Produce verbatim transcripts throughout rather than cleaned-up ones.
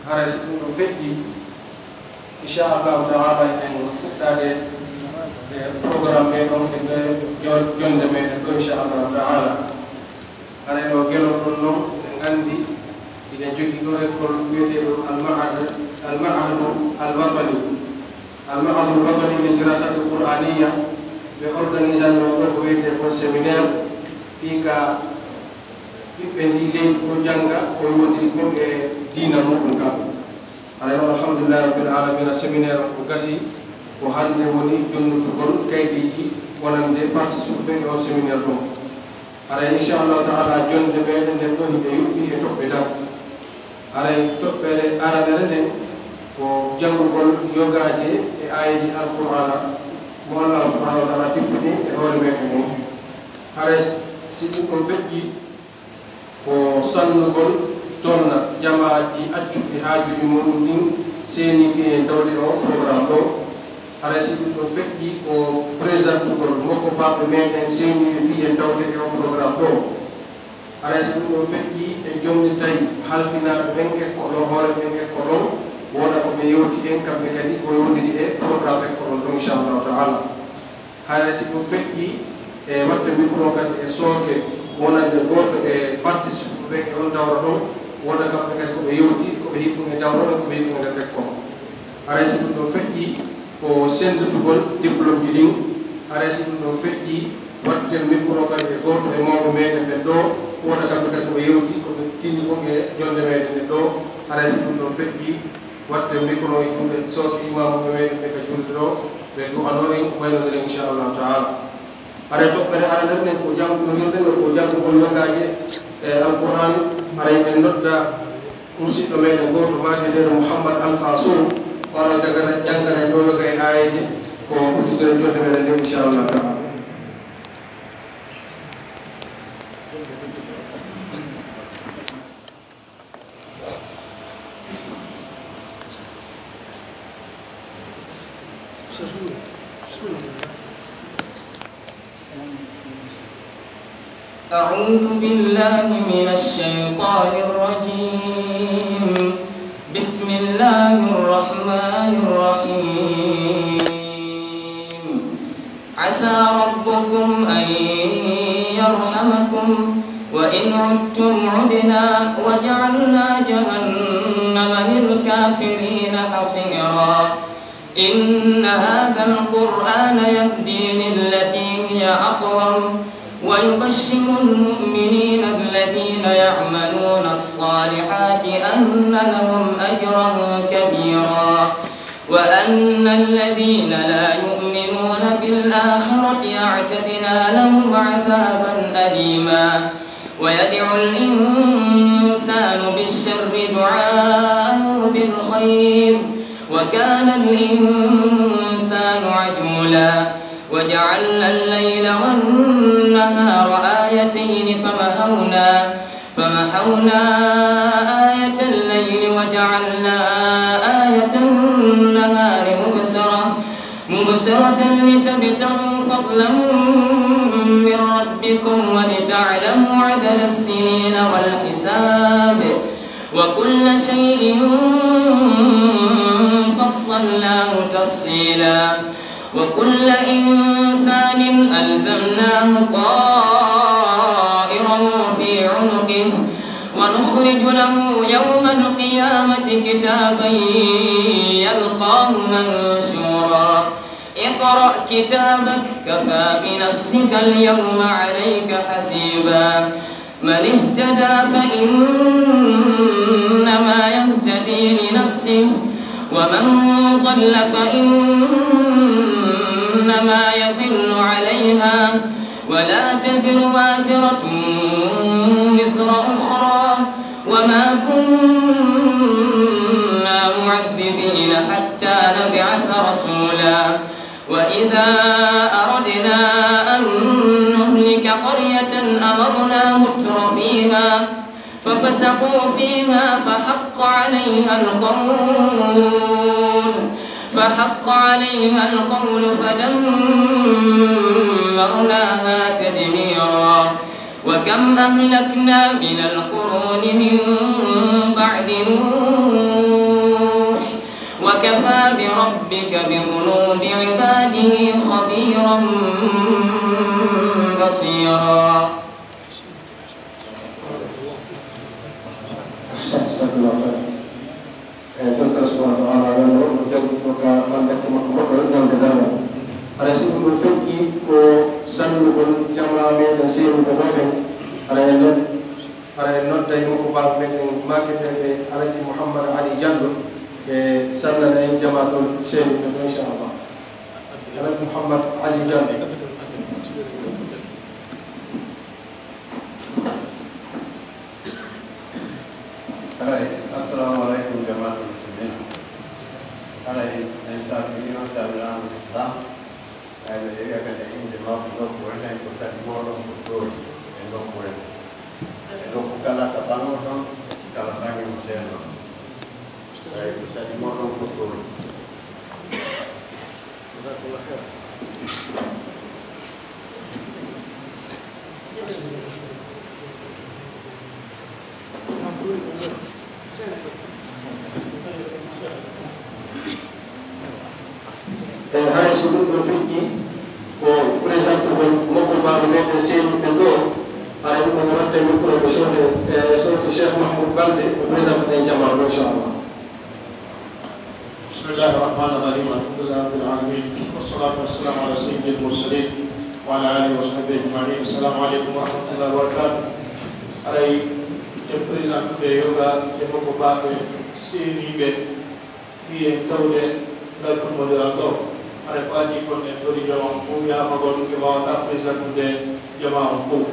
Haray si ɗum ɗon feƴƴi, inchallahu taala, en fuɗɗaade e programme meɗen ɗo, e jon-, jonnde meɗen ɗo, inchallahu taala. Haray no gelol ɗon non, eɗen anndi, eɗen jogii ɗo école wiyeteeɗo Al-Ma'had, Al-Ma'hadu Al-Watani. Al-Ma'hadu Al-Watani li Dirasati Al-Qur'aniyya, ɓe organisatno ɗo ko wiyetee kon séminaire, fii ka ɓiɓɓe ndii leydi ɗo jannga ko yowondiri kon e diina muɗum kan. Haray noon, alhamdulillahi rabbil alamina, séminaire on ko gasi, ko hannde woni jonnitugol kaydiiji wonande participe ɓen e on séminaire ɗon. Haray, inchallahu taala, jonnde meɗen nden ɗo hiɓe yuɓɓi e toɓɓe tati. Haray toɓɓere aranere nden ko janngugol yogaaje e aayeeji Alqur'aana mo Allahu subhanahu wa taala tippini e hoore meɗen on. Haray si ɗum ɗon feƴƴi, ko sannugol tolna jamaaji accuɓe haajuuji muɗum ɗin seeni fii en tawde e o programme ɗo. Haray si ɗum ɗon feƴƴi, ko présentugol mokko baɓɓe meɗen seeni fii en tawde e o programme ɗo. Haray si ɗum ɗon feƴƴi, en jonnitay halfinaaɓe ɓen école on, hoore ɓen école on, wona ko ɓe yewti en kamɓe kadi ko yowndiri e programme école on ɗon, inchallahu taala. Haray si ɗum feƴƴi, e watte micro kadi e sooke wonande gooto e participe ɓen e on dawra ɗon, wona kamɓe kadi ko ɓe yewti, ko ɓe hiɓɓun e dawra on, ko ɓe hiɓɓun e nder école on. Haray si ɗum ɗon feƴƴi, ko sennditugol diplôme ji ɗin. Haray si ɗum ɗon feƴƴi, watten micro kadi e gooto e mawɓe meɗen ɓen ɗo, wona kamɓe kadi ko ɓe yewti, ko ɓe tinni kon e jonnde meɗen nden ɗo. Haray si ɗum ɗon feƴƴi, watten micro e juuɗe sooke imaamuɓe meɗen ɓe ka julde ɗo, ɓe du'anoo en, waynondire, inchallahu taala. Haray toɓɓere aranere nden ko janngu, no hirde nden ko janngugol yogaaje e Alqur'aan. Haray en nodda musiɗɗo meɗen gooto, maaketeeɗo Muhammad Alfa Sow, o ara jagara, janngana en ɗo yoga e aayeeje, ko udditore jonnde meɗen nden, inchallahu taala. أعوذ بالله من الشيطان الرجيم. بسم الله الرحمن الرحيم. عسى ربكم أن يرحمكم وإن عدتم عدنا وجعلنا جهنم للكافرين حصيرا. إن هذا القرآن يهدي للتي هي أقوم ويبشر المؤمنين الذين يعملون الصالحات أن لهم أجرا كبيرا. وأن الذين لا يؤمنون بالآخرة أعتدنا لهم عذابا أليما. ويدعو الإنسان بالشر دعاءه بالخير، وكان الإنسان عجولا. وجعلنا الليل والنهار آيتين فمحونا فمحونا آية الليل وجعلنا آية النهار مبصرة، مبصرة لتبتغوا فضلا من ربكم ولتعلموا عدد السنين والحساب، وكل شيء فصلناه تفصيلا. وكل إنسان ألزمناه طائره في عنقه ونخرج له يوم القيامة كتابا يلقاه منشورا. اقرأ كتابك كفى بنفسك اليوم عليك حسيبا. من اهتدى فإنما يهتدي لنفسه ومن ضل فإنما يضل عليها ولا تزر وازرة وزر أخرى وما كنا معذبين حتى نبعث رسولا. وإذا أردنا أن نهلك قرية أمرنا متر فيها ففسقوا فيها فحق عليها القول، فحق عليها القول فدمرناها تدميرا. وكم أهلكنا من القرون من بعد نوح وكفى بربك بذنوب عباده خبيرا بصيرا. Ahsantu, jazakallahu khairan. Eyi, joom Allah subhanahu wa ta'ala, yo Allah woɗɗo jom ko ka ɓanndeke makko moƴƴo, jam e darngal. Haray si ɗum ɗo feƴƴi, ko sannugol jamaa meɗen seniiɓe ɗo ɓen. Haray en nod-, haray en nodday makko baaɓe meɗen maaketeeɓe Alhaji Mouhammad Ali Diallo, ɓe sannana en jamaa ɗon seniiɓe ɗo, inchallah. Alhaji Mouhammad Ali Diallo. Haray, assalamu aleykum, jamaatul muslimin. Haray, en calminii on calminaango Islam. Haray, miɗo wiya kadi e innde makko, nokku o enen ko sadi mooɗon ko toori e nokku o enen. E nokku kala ka ɓaŋoɗon, kala baŋŋe mo seenon. Haray, ko sadi mooɗon ko toori. Eyi, hay so ɗum ɗo feƴƴi, ko présentugol makko baaɓe meɗen seniiɓe ɗo, haray ɗum ɗo waɗde micro ko sowte, e sowte Cheikh Mahmoud Balde, o présente ɗen jamaa ɗo, inchallah. بسم الله الرحمن الرحيم. الحمد لله رب العالمين. والصلاة والسلام على سيد المرسلين وعلى آله وصحبه أجمعين. السلام عليكم ورحمة الله وبركاته. Haray en présentude yoga e makko baaɓe seniiɓe fii en tawde ngal tummbondiral ɗo. Haray ko adii kon en tori jamaa on fof yaafagol ɓe waawataa présentude jamaa on fof.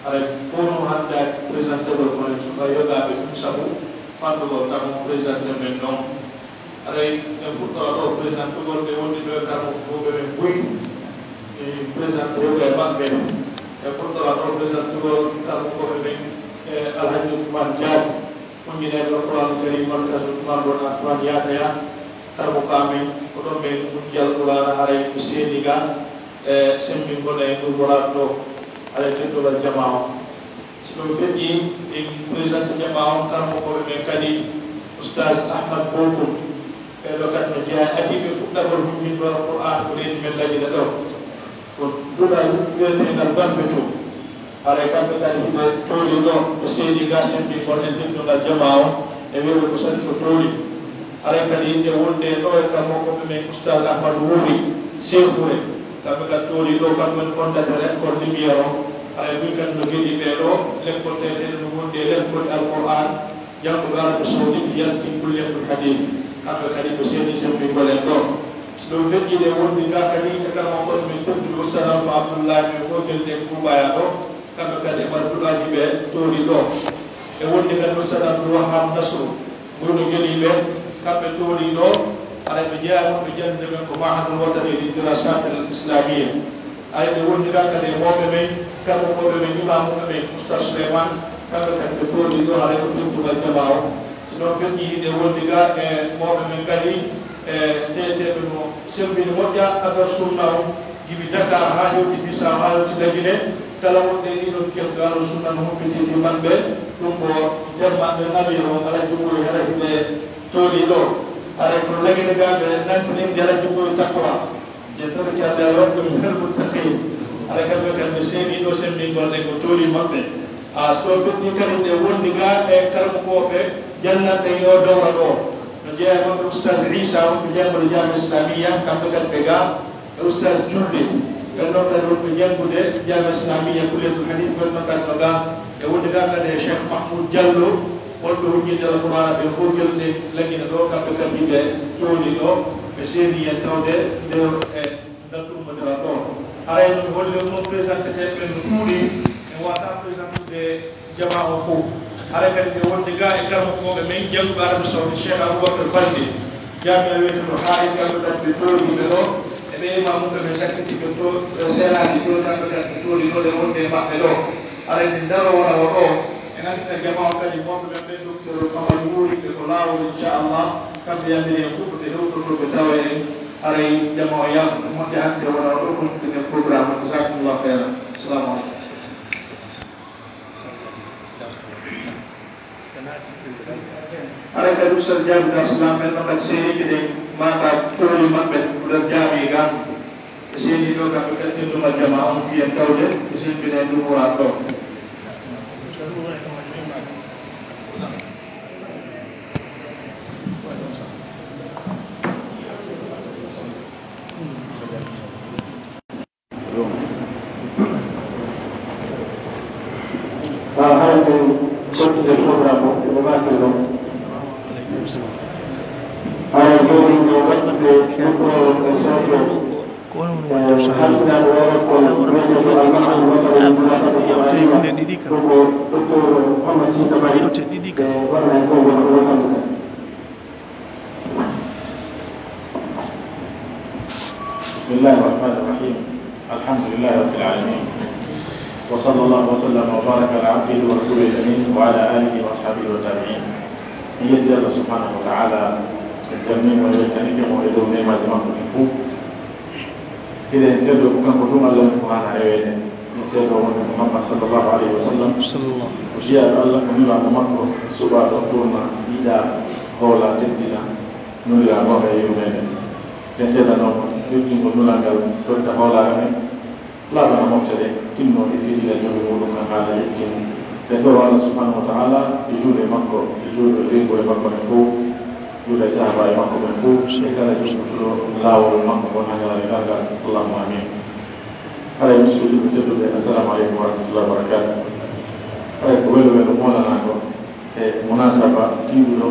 Haray fof no hannde présentegol kono en suka yogaaɓe ɗum sabu fanndugol tan mo présenté men ɗon. Haray en fuɗɗora ɗo présentugol ɓe wonde ɗo e karamokooɓe men buy. En présenté yoga e maɓɓe. En fuɗɗora ɗo présentugol karamokooɓe men e Alhaji Ousmane Diagne, hunjinayɗo Qur'an Karim, Markaz Ousmane Bon Affan Yataya, karamoko amen, ko ɗon men hunjal Qur'ana, haray ko seeni ga e semmbingol e ndurbolaat ɗo, haray teddolal jamaa on. Si ɗum feƴƴi, en présenté jamaa on, karamokooɓe men kadi, Oustaz Ahmad Bokum, ɓee ɗo kadi no jeyaa e adiiɓe fuɗɗagol hunjingol Qur'an ko leydi men Lagine ɗo. Ko duɗal wiyeteengal Bambetu. Haray kamɓe kadi hiɓe toori ɗo, ɓe seedi ga semmbingol e teddungal jamaa on, e wiyde ko sadi ko toori. Haray kadi e wonde ɗo e karamokooɓe men Oustaz Ahmadu Wuri, Seefuure. Kamɓe kadi toori ɗo, kamɓe woni fondateur école Lumière on. Haray buy kadi no geɗi ɓee ɗo, lekkol teeteɗe no wondi e lekkol Alqur'an. Jannguɓe Arabie Saoudite yalti kulliyatul hadith, kamɓe kadi ko seeni semmbingol en ɗo. Si ɗum feƴƴii, ɗe wondi ga kadi e karamokooɓe men tedduɓe Oustaz Alpha Abdoulaye, ɓe fof gelɗe Kuubaya ɗo, kamɓe kadi e mbar duɗaaji ɓe toori ɗo. E wondi kadi Oustaz Abdoul Wahab Nasru, Ɓurno geliiɓe, kamɓe toori ɗo, haray ɓe jeyaa wonɓe jannde men ko Mahadul Watani li Dirasat al Islamiyya. Haray ɓe wondi ga kadi e mawɓe men, karamokooɓe men, imaamuɓe men, Oustaz Souleymane, kamɓe kadi ɓe toori ɗo, haray ko teddungal jamaa o. Si noon feƴƴii, ɓe wondi ga e mawɓe men kadi, e teeteeɓe no semmbini moƴƴa affaire sunna o. Gila Dakar haa hewti Bissau, haa hewti Lagine, kala wonɓe e ɗii ɗoon kelɗo Ahlu Sunna no humpiti e maɓɓe, ɗum ko jamma ɓe Amir o, Alhaji Mouri, hara hiɓe tooli ɗo. Haray ko Lagine gaa ɓe nantini ɓe Alhaji Mouri Takwa. Yettode kadi Alla waɗi ɗum minal muttaqiin. Haray kamɓe kadi ɓe seeni ɗo semmbingol ɗen ko tooli maɓɓe. A, so feƴƴii kadi nde wondi gaa e karamokooɓe jannanɓe e oo dowra ɗo. No jeyaa e maɓɓe Oustaz Issa, wonɓe janngude Jaamiya Islamiyya, kamɓe kadi ɓe gaa. E Oustaz Julde, ɓen ɗon kadi wonɓe janngude Jaamiya Islamiyya, Kulliyatul Hadith, ɓen ɗon kadi no gaa. E wonde gaa kadi e Cheikh Mahmoud Diallo, wonɓe hujjinde Alqur'aana ɓe fof gelɗe Lagine ɗo, kamɓe kadi ɓe tooli ɗo, ɓe seeni en tawde nde e ngal tummbondiral ɗo. Haray no holli on, présenté ɓe no ɗuuɗi, en waawataa présentude jamaa o fof. Haray kadi nde wonde gaa e karamokooɓe men jannguɓe Arabie Saoudite, Cheikh Aboubacar Balde, jaamiya wiyeteeɗo Haa'il, kamɓe kadi ɓe tooriiɓe ɗo, e ɓe imaamuɓe men sakkitiiɓe to, e seenaaji to, kamɓe kadi ɓe toori ɗo, nde wonde e maɓɓe ɗo. Haray nde daroo wona o ɗo, en anndita jamaa o kadi mawɓe men ɓe, docteur Amadou Wuri, ɓe ko laawol, inchallah, kamɓe yamiri en fuɗɗude hewtotooɓe tawa en, haray jamaa o yaafo ko moƴƴa hannde wona o ɗo, ko ɗum tenen programme o. Jazakumullahu khairan. Assalamu aleykum. Hara kadi Ustaz Jaabi Dar Salaam men no kadi seeni kadi maaka tooli maɓɓe ko ɗon jaabi gan. E seeni ɗo kamɓe kadi tinduma jama on fiyen tawde e sen bine ɗum wura ɗo. Haa hannde continude programme o ene maaki ɗo. Hara jooɗiinde waɗtude ɗum ɗo e soto halfinaaɗo o ko wiyetee ko almahaɗu watani ɗum ko docteur Mouhammad Sy Dabari e waɗana e konngol o waɗanta. بسم الله الرحمن الرحيم. الحمد لله رب العالمين. وصلى الله وسلم وبارك على عبده ورسوله الأمين وعلى آله وأصحابه والتابعين. En yetti Allah subhanahu wa ta'ala, en calminii mo, en weltaniike mo e dow neemaaji makko ɗin fof. Hiɗen seedoo ko kanko tun Allah woni ko haana reweede. En seedoo wonde Muhammad sallallahu alayhi wa sallam ko jiyaaɗo Allah, ko nulaaɗo makko, suɓaaɗo, ɓurna, yiɗaa, hoolaa, teddina, nuliraaɗo e yurmeende. En seedanoo yettingol nulal ngal, totta hoolaare men, laaɓana mofte ɗe, tinnoo e fii diina joomi muuɗum kan haala yettin. E toro Allah subhanahu wa ta'ala e juuɗe makko, e juuɗe ɓeynguure makko ɓen fof, juuɗe sahaabaaɓe makko ɓen fof, e kala jokkutuɗo laawol makko ngol haa ñalaande darngal. Allahumma amin. Haray musidɓe julɓe tedduɓe, assalamu aleykum wa rahmatullahi wa barakatuh. Haray ko welo welo moolanaango e munasaba tiiɗuɗo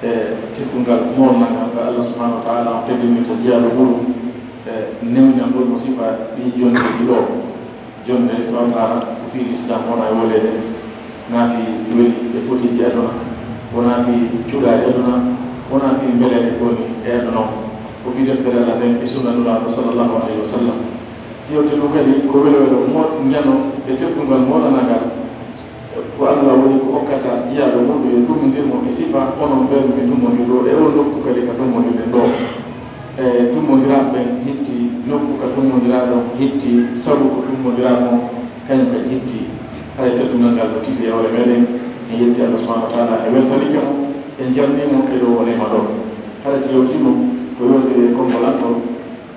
e teddungal moolnangal ngal Allah subhanahu wa ta'ala on teddinirta jiyaaɗo muɗum e newnangol mo sifa ɗi jondeji ɗo. Jonde ɗo taara ko fii Lislaam wona e woleede, wonaa fii weli e fotiiji aduna, wonaa fii cuɗaari aduna, wonaa fii mbeleeɗe ko woni e aduna on. Ko fii deftere Allah nden e sunna Nulaaɗo sallallahu alayhi wa sallam. Si yewte ɗum kadi ko welo welo mo ñano e teddungal moolanaangal. Ko Allah woni ko okkata jiyaaɗo muɗum yo tummondir mo e sifa onon ɓen ɓe tummondir ɗo e oo nokku kadi ka tummondirɗen ɗo. E tummondiraaɓe ɓen hitti, nokku ka tummondiraaɗo hitti, sabu ko tummondiraaɗo on kañum kadi hitti. Haray teddungal ngal no tiɗɗi e hoore meɗen. En yetti Allah subhanahu wa ta'ala, en weltaniike mo, en jarnii mo e dow oo neema ɗo. Haray si yewtii ɗum ko yondiri e konngol an ngol,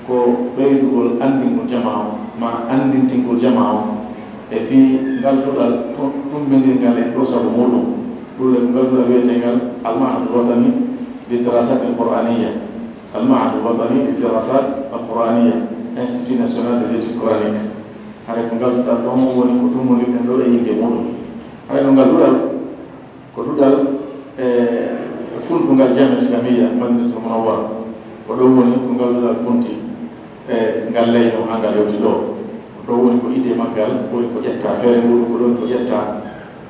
ko ɓeydugol anndingol jamaa on, maa anndintingol jamaa on e fii ngal duɗal tummbindirngal e ɗo sabu muuɗum. Ɗum le ko ngal duɗal wiyeteengal Al-Ma'had Al-Watani Lid-Dirasat Al-Qur'aniyya. Al-Ma'had Al-Watani Lid-Dirasat Al-Qur'aniyya, Institut National des Études Coraniques. Haray ko ngal duɗal ɗon woni ko tummbinndirɗen ɗo e innde muuɗum. Haray no ngal duɗal Ko duɗal e funtungal Jaami'a Islamiyya Madinatul Munawwara. Ko ɗon woni ko ngal duɗal funti e ngal leyno haa ngal yawti ɗo. Ko ɗon woni ko idée maggal woni ko ƴetta, feere muuɗum ko ɗon ko ƴetta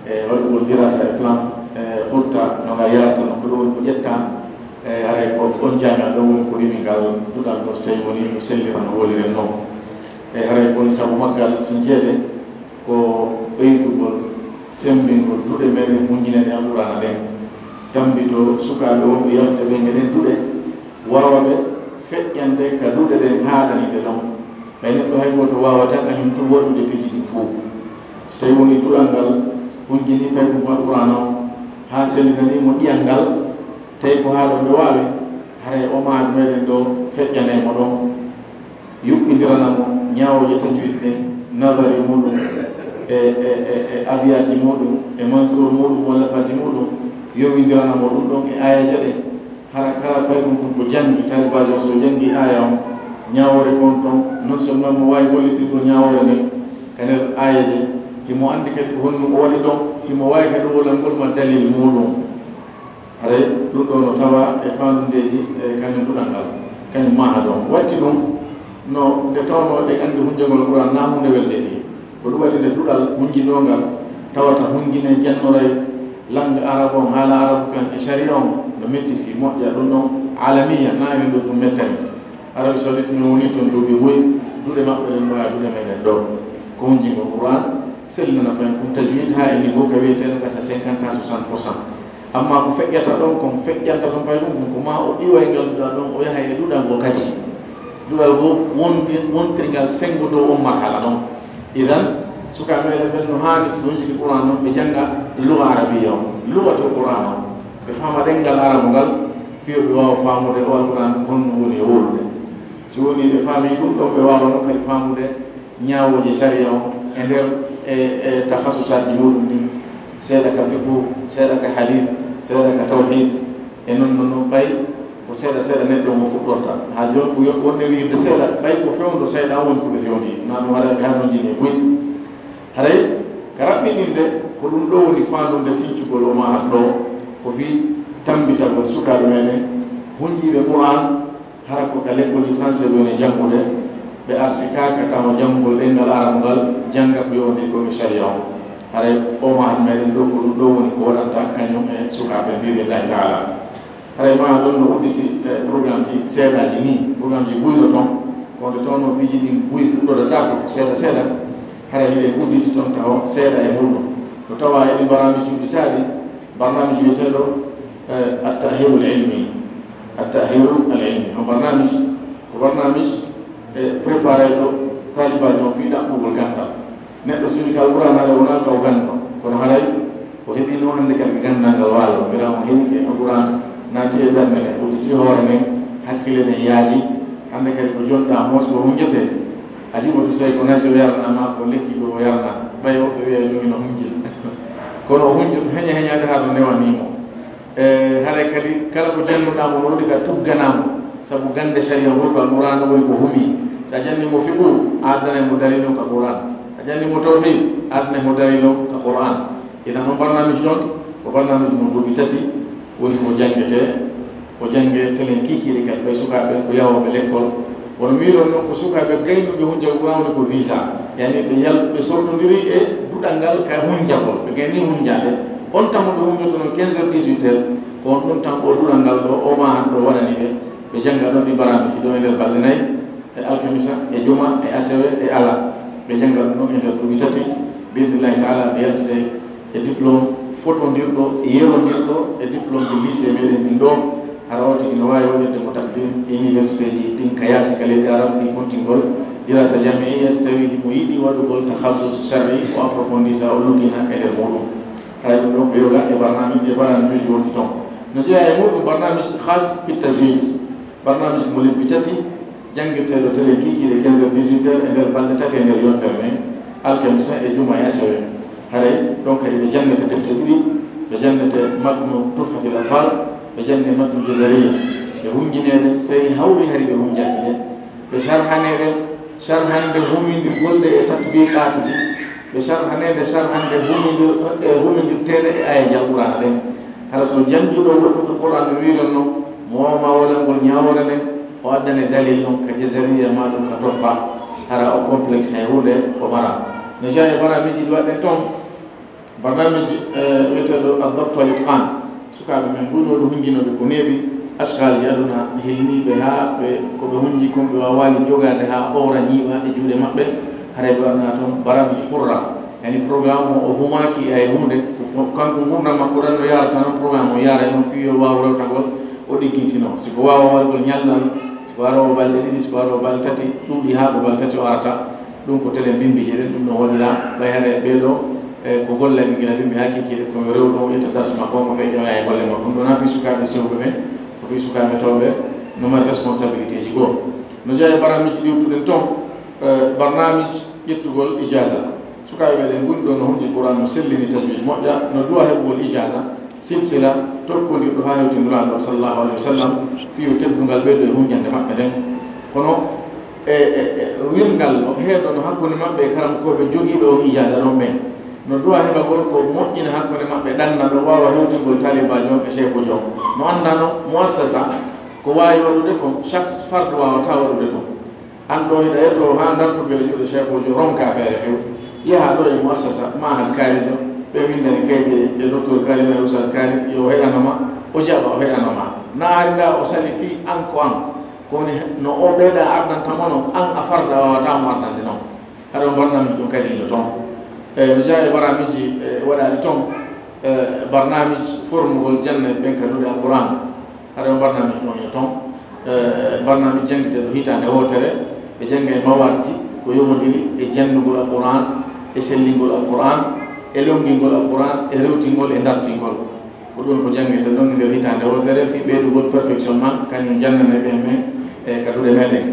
e waɗugol dirasa e plan e hutta no ngal yahrata no, ko ɗon woni ko ƴetta e haray ko on janngal ɗon woni ko rimi ngal duɗal ɗo so tawii woni no sellira no woliren non. E haray ko woni sabu maggal si jeede ko ɓeydugol semmbingol duɗe meɗen hunjinani Alqur'aana ɗen, tammbitoo sukaaɓe wonɓe yaltude ɓen e ɗen duɗe, waawa ɓe feƴƴande ka duɗe ɗen haaɗani ɓe ɗon. Ɓay neɗɗo hay gooto waawataa kañum tun waɗude piiji ɗin fow. Si tawii wonii duɗal ngal hunjinii paykun Alqur'aana on haa sellinanii mo ƴi'al ngal, tawi ko haa ɗon ɓe waawi, haray o maadu meɗen ɗo feƴƴanay mo ɗon. Yuɓɓindirana mo ñaawooje tajwid ɗen, nadari muuɗum e e e e abiyaatji muuɗum e mansuur muuɗum, muallafaaji muuɗum, yowindirana mo ɗum ɗon e aayeeje ɗen. Hara kala paykun kun ko janngi, taalibaajo on so o janngii aaya on, ñaawoore kon ton, non seulement mo waawi gollitirgol ñaawoore nden ka nder aayeeje, himo anndi kadi ko honɗum o waɗi ɗon, himo waawi kadi wolangol ma dalil muuɗum. Haray ɗum ɗoo no tawaa e faandudeeji e kañum duɗal ngal, kañum mahad on. Watti ɗum no nde tawnoo eɗen anndi hunjagol Alqur'aana naa huunde welde fii. Ko ɗum waɗi nde duɗal hunjinoongal tawata hunjinee jannoray lannga arab on, haala arabu kan e sariya on no metti fii moƴƴa ɗum ɗon aalamiya, naa enen ɗoo tun mettani. Arabie Saoudite min wonii ton duuɓi buy, duɗe maɓɓe ɗen no waya duɗe meɗen ɗoo. Ko hunjingol Qur'aan, sellinana paykun tajwid haa e niveau ka wi'etee no gasa cinquante à soixante pour cent. Amma ko feƴƴata ɗon kon, feƴƴanta ɗon paykun kun, ko maa o iwa e ngal duɗal ɗon, o yaha e duɗal ngol kadi. Duɗal ngol wondi-, wontirngal senngo dow on marhala ɗon. Idan, sukaaɓe meɗen ɓen no haani si ɓe hunjike Qur'aan non, ɓe jannga luga arabiya on, lugatul Qur'aan on. Ɓe faama ɗemngal arabu ngal, fiyo ɓe waawa faamude o Alquraan honno woni e wowlude. Si woni ɓe faami ɗum ɗon, ɓe waawa noon kadi faamude ñaawooje sariya on e nder e, e takhasusaaji muɗum ɗin, seeɗa ka fiqhu, seeɗa ka hadith, seeɗa ka tawhid, e non non non ɓay ko seeɗa seeɗa neɗɗo mo fuɗɗorta. Haa jooni ko yo-, wonde wiirde seeɗa, ɓay ko fewndo seeɗa on woni ko ɓe fewndi. Na ɗum haɗa ɓe hatonjini e buy. Haray ka raɓɓiɗinde ko ɗum ɗo woni faandunde sincugol o mahat ɗo, ko fii tambitagol sukaaɓe meɗen hunjiiɓe Qur'an, hara ko ka lekkolji français ɓe woni janngude, ɓe arsikaaka taho janngugol ɗemngal arabu ngal, jannga ko yowondii ko e sharia on. Haray o mahat meɗen ɗo ko ɗum ɗo woni ko waɗanta kañum e sukaaɓe, bi idnillahi taala. Haray ma ɗon no udditi, eh, programmeji seeɗaaji ni, programmeji buy no ton, ko nde tawno piiji ɗin buy fuɗɗodata ko seeɗa seeɗa, haray hiɗen udditi ton taho seeɗa e muɗum. No tawa eɗi barnaamiji udditaaɗi, barnaamiji wiyeteeɗo, eh, at-ta'hirul ilmi. At-ta'hirul ilmi. On barnaamiji, ko barnaamiji, eh, préparé ɗo taalibaajo on fii ɗaɓɓugol ganndal. Neɗɗo sini ka Alquraan haray wonaa ka o ganndo, kono haray o heɓii noon hannde kadi ganndal ngal waalo. Mbiɗa on heɓike Alquraan naati e ɓernde nden, udditi hoore nden, hakkille ɗen yaaji. Hannde kadi ko jonɗaa moos ko hunjete. A jiɓoto so tawi ko nasi o yarna ma, ko lekki ko o yarna. Ɓay woɓɓe wiya ɗum ina hunji. Kono o hunjoto heña heñaade haa ɗo newanii mo. E, haray kadi kala ko jannguɗaa mo no waɗi ka tugganaa mo, sabu gannde sharia fof ko Alquraan woni ko humi. So a janni mo fiqhu, a addanay mo dalil on ka Qur'an. A janni mo tawhid, a addanay mo dalil on ka Qur'an. Ina on barnaamiji ɗon, ko barnaamiji mo duuɓi tati woni ko janngetee, ko jannge telen kiikiiɗe kadi ɓay sukaaɓe ko yahooɓe lekkol. Kono mi wiɗon noon ko sukaaɓe gaynuɓe hunjagol Qur'an woni ko visa. Yani ɓe yal-, ɓe sowtondiri e duɗal ngal ka hunjagol. Ɓe gayni hunjaade. On tamo ɓe hunjoto noon quinze heures, dix-huit heures. Ko on ɗum tan o duɗal ngal ɗo, o ma han ɗo waɗani ɓe. Ɓe jannga ɗon ɗi barnaamiji ɗo e nder balɗe nayi, e alkamisa, e juma, e asewe, e ala. Ɓe jannga ɗum ɗon e nder duuɓi tati. Bi idnillahi taala ɓe yaltide e diplôme fotondirɗo, yerondirɗo e diplôme de lycée meɗen ɗin ɗo. Hara o tigi no waawi waɗirde mo takdim e universitéji ɗin ka yaasi ka leydi Arab fii kontingol dirasa jamiiya, so tawii himo yiɗi waɗugol takhasus shar'i, o approfondisa, o luggina e nder muɗum. Haray ɗum ɗon ko yoga e barnaami-, e barnaamiji wonɗi ton. No jeyaa e muɗum barnaamiji khas fi tajwid, barnaamiji mo lebbi tati, janngirteeɗo telen kiikiiɗe quinze heures, dix-huit heures e nder balɗe tati e nder yontere nden, alkamisa e juma e asewe. Haray ɗon kadi ɓe janngete defte ɗiɗi, ɓe janngete matnu Tuhfatil Atfal, ɓe jannge matnu Jazariya. Ɓe hunjineede, so tawii hawri hari ɓe hunjaaki ɗe. Ɓe sharhaneede, sharhande humindirgol ɗe e tatbiqaatuji. Ɓe sharhaneede, sharhande humindir-, e humindirteeɗe e aayeeje Alqur'aana ɗen. Hara so jannguɗo goɗɗo ko Qur'aana wiiranno, mo waawaa walangol ñaawoore nden, o addane dalil on ka Jazariya maa ɗum ka Tuhfa. Hara o complexe hay huunde o mara. No jeyaa e barnaamiji ɗi waɗɗen ton, barnaamiji, eh, wiyeteeɗo Ad-Dabt wal Itqan. Sukaaɓe men ngoni waɗi hunjinoɓe ko neeɓi, ashkalji aduna hilniiɓe haa ɓe, ko ɓe hunji kon ɓe waawaali jogaade haa ɓowra ñiiɓa e juuɗe maɓɓe. Haray ɓe waɗana ton barnaamiji hurra. Yani programme o, o humaaki e hay huunde, ko, ko kanko ngurndan makko ɗan no yaarata non, programme o yaara e non fii yo waawu rewtagol, o ɗiggintino. Si ko waawa wargol ñallal, si ko aroowo balɗe ɗiɗi, si ko aroowo balɗe tati, ɗuuɗi haa ko balɗe tati o arata. Ɗum ko telen bimbiiɗe ɗen, ɗum ɗon waɗira ɓay hara e ɓee ɗoo, e ko gollay ɓe gila bimbi haa kikiiɗe, ko yo rewɗo o ƴetta darsi makko, o feƴƴoya e golle makko. Ɗum ɗon na fii sukaaɓe sewɓe ɓen, ko fii sukaaɓe towɓe no mari responsabilité ji goo. No jeyaa e barnaamiji ɗi ittuɗen ton, eh, barnaamiji ƴettugol ijaaza. Sukaaɓe meɗen ngoni ɗo no hunji Qur'an, no sellini tajwid moƴƴa, no duwa heɓugol ijaaza, silsila tokkondirɗo haa hewti Nulaaɗo sallallahu alaihi wasallam, fii yo teddungal ɓeydo e hunjande maɓɓe nden. Kono e, e, e wirngal no heedo no hakkunde maɓɓe e karamokooɓe jogiiɓe on ijaaza ɗon ɓen. No duwa heɓagol ko moƴƴina hakkunde maɓɓe ɗanna ɗo waawa hewtingol taalibaajo on e sheekuujo on. Mo anndaano muassasa ko waawi waɗude kon, shakhs fardu waawataa waɗude kon. An ɗo hiɗa etoo haa ndartu gila juuɗe sheekuujo, ronka feere few. Yaha ɗo e muassasa, mahad kaalijo, ɓe winndani kaydi e, e docteur Kaali ma e oustaz Kaali, yo o heɗano ma, o jaɓa o heɗano ma. Na ari nda o sali fii an ko an. Ko woni no o ɓeyda ardanta mo non, an a farda a waawataa mo ardande non. Haɗa on barnaamiji ɗum kadi ino ton. E, no jeyaa e barnaamiji, e, waɗaaɗi ton, e, barnaamiji formugol jannayɓe ɓen ka duɗe Alqur'aan. Haɗa on barnaamiji ɗum ino ton. E, barnaamiji janngiteeɗo hitaande wootere, ɓe jannga e mawaadji ko yowondiri e janngugol Alqur'aan, e sellingol Alqur'aan, e lonngingol Alqur'aan, e rewtingol, e dartingol. Ko ɗum ko janngirta ɗon e nder hitaande wootere, fii ɓeydugol perfectionnement, kañum jannanay ɓe men e ka duɗe meɗen.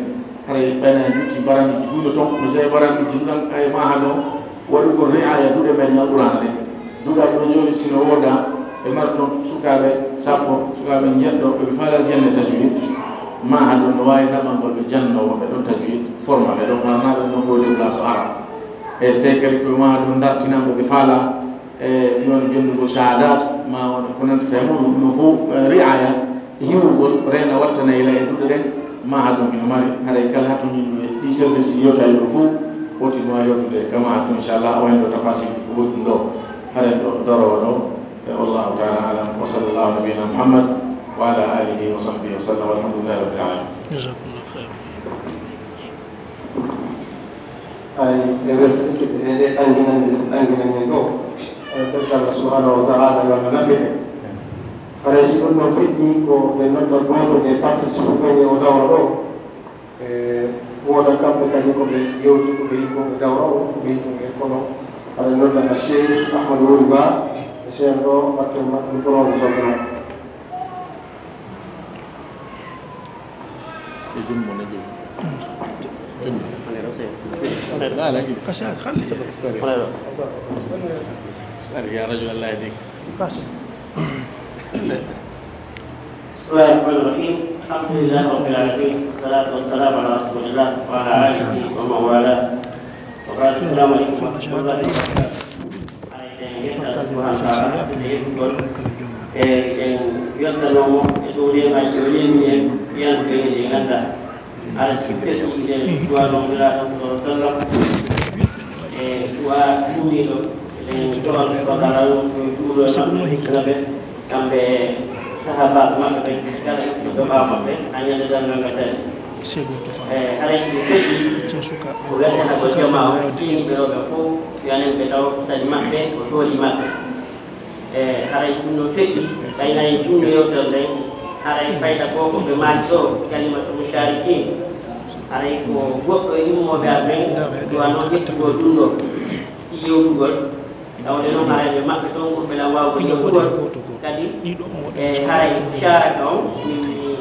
Haray ɓayna en jutti baramiji buy no ton, no jeeya baramiji duɗan ay maaha ɗon, waɗugol ri'aya duɗe meɗen Alqur'aana ɗen. Duɗal ɗo jooni si no wooda, ɓe mara ton sukaaɓe sappo, sukaaɓe njeɗɗo, ɓe faalaa jannde tajwid. Maaha ɗon no waawi naɓangol ɓe jannoowo ɓe ɗon tajwid, forma ɓe ɗon, maa naɓa no fo déplace o ara. E so tawi kadi ko maaha ɗon dartinanɓe ɓe faalaa, e fii wano jonnugol shahadat, ma wano ko nantata e muɗum, ɗum fof, eh, ri'aya, hiwugol, reena wattana ila e duɗe ɗen, maaha ɗum ino mari, haray kala hatonjinɗo e ɗi service ɗi yewta e ɗo fof, woti no waawi yewtude ka maaha ɗum, inchallah, o hen ɗo tafasil ko woni ɗum ɗo, haray ɗo dorowo ɗo, e wallahu taala alam, wa sallallahu ala nabiyina Muhammad, wa ala alihi wa sahbihi wa sallam, walhamdulillahi rabbil alamin. Jazakumullahu khairan. Hay e weltitde e nde ɓannginande, ɓannginande ɗo, e belɗo Allah subhanahu wa ta'ala yo Allah nafire. Haray si ɗum ɗo feƴƴi ko ɓe nodda gooto e participant ɓen e o dawra ɗo, e wooda kamɓe kadi ko ɓe yewti, ko ɓe yiɗi ko ɓe dawra o, ko ɓe yiɗi ko ɓe kono haray nodda ka Cheikh Ahmadou Wuri Ba, e Cheikh ɗo, batte maɓɓe ɗum kono on soɓe. E junngo ne jogi. Junngo. Kasi a kalli. Sari ya rajul Allah yahdik. Kasi. بسم الله الرحمن الرحيم. الحمد لله رب العالمين. والصلاة والسلام على رسول الله وعلى آله ومن والاه. وبعد، السلام عليكم ورحمة الله وبركاته. Haray en yettat subhanahu wa ta'ala e yettugol. E en yettanoo mo e dow neemaaji o neemini en, fiyanɓe ɓe ɗi nganndaa. Hara si feƴƴi nde duwano Nulaaɗo sallallahu alaihi wasallam. E duwa duumiiɗo, en toon bakara on ko juulo e maɓɓe, hisina ɓe, kamɓe e sahaabaaɓe maɓɓe ɓen, kala ittuɗo ɓaawo maɓɓe, haa ñande darngal ngal tawi. E haray si ɓe feƴƴi, ko weltanagol jamaa o, tiiniiɓe rewɓe fof, yo anen ɓe taw ko sali maɓɓe, ko tooli maɓɓe. E haray so ɗum ɗon feƴƴi, ɓayna en juumno yewtere nden, haray fayda goo ko ɓe maaki ɗo, kalimatul musharikin. Haray ko goɗɗo e immooɓe am ɓen, duwano ƴettugol ɗum ɗo, fii yewtugol. Tawde noon haray ɓe maɓɓe ɗon ɓurɓe lan waawugol yewtugol. Kadi, e haray musharaka on, min, min,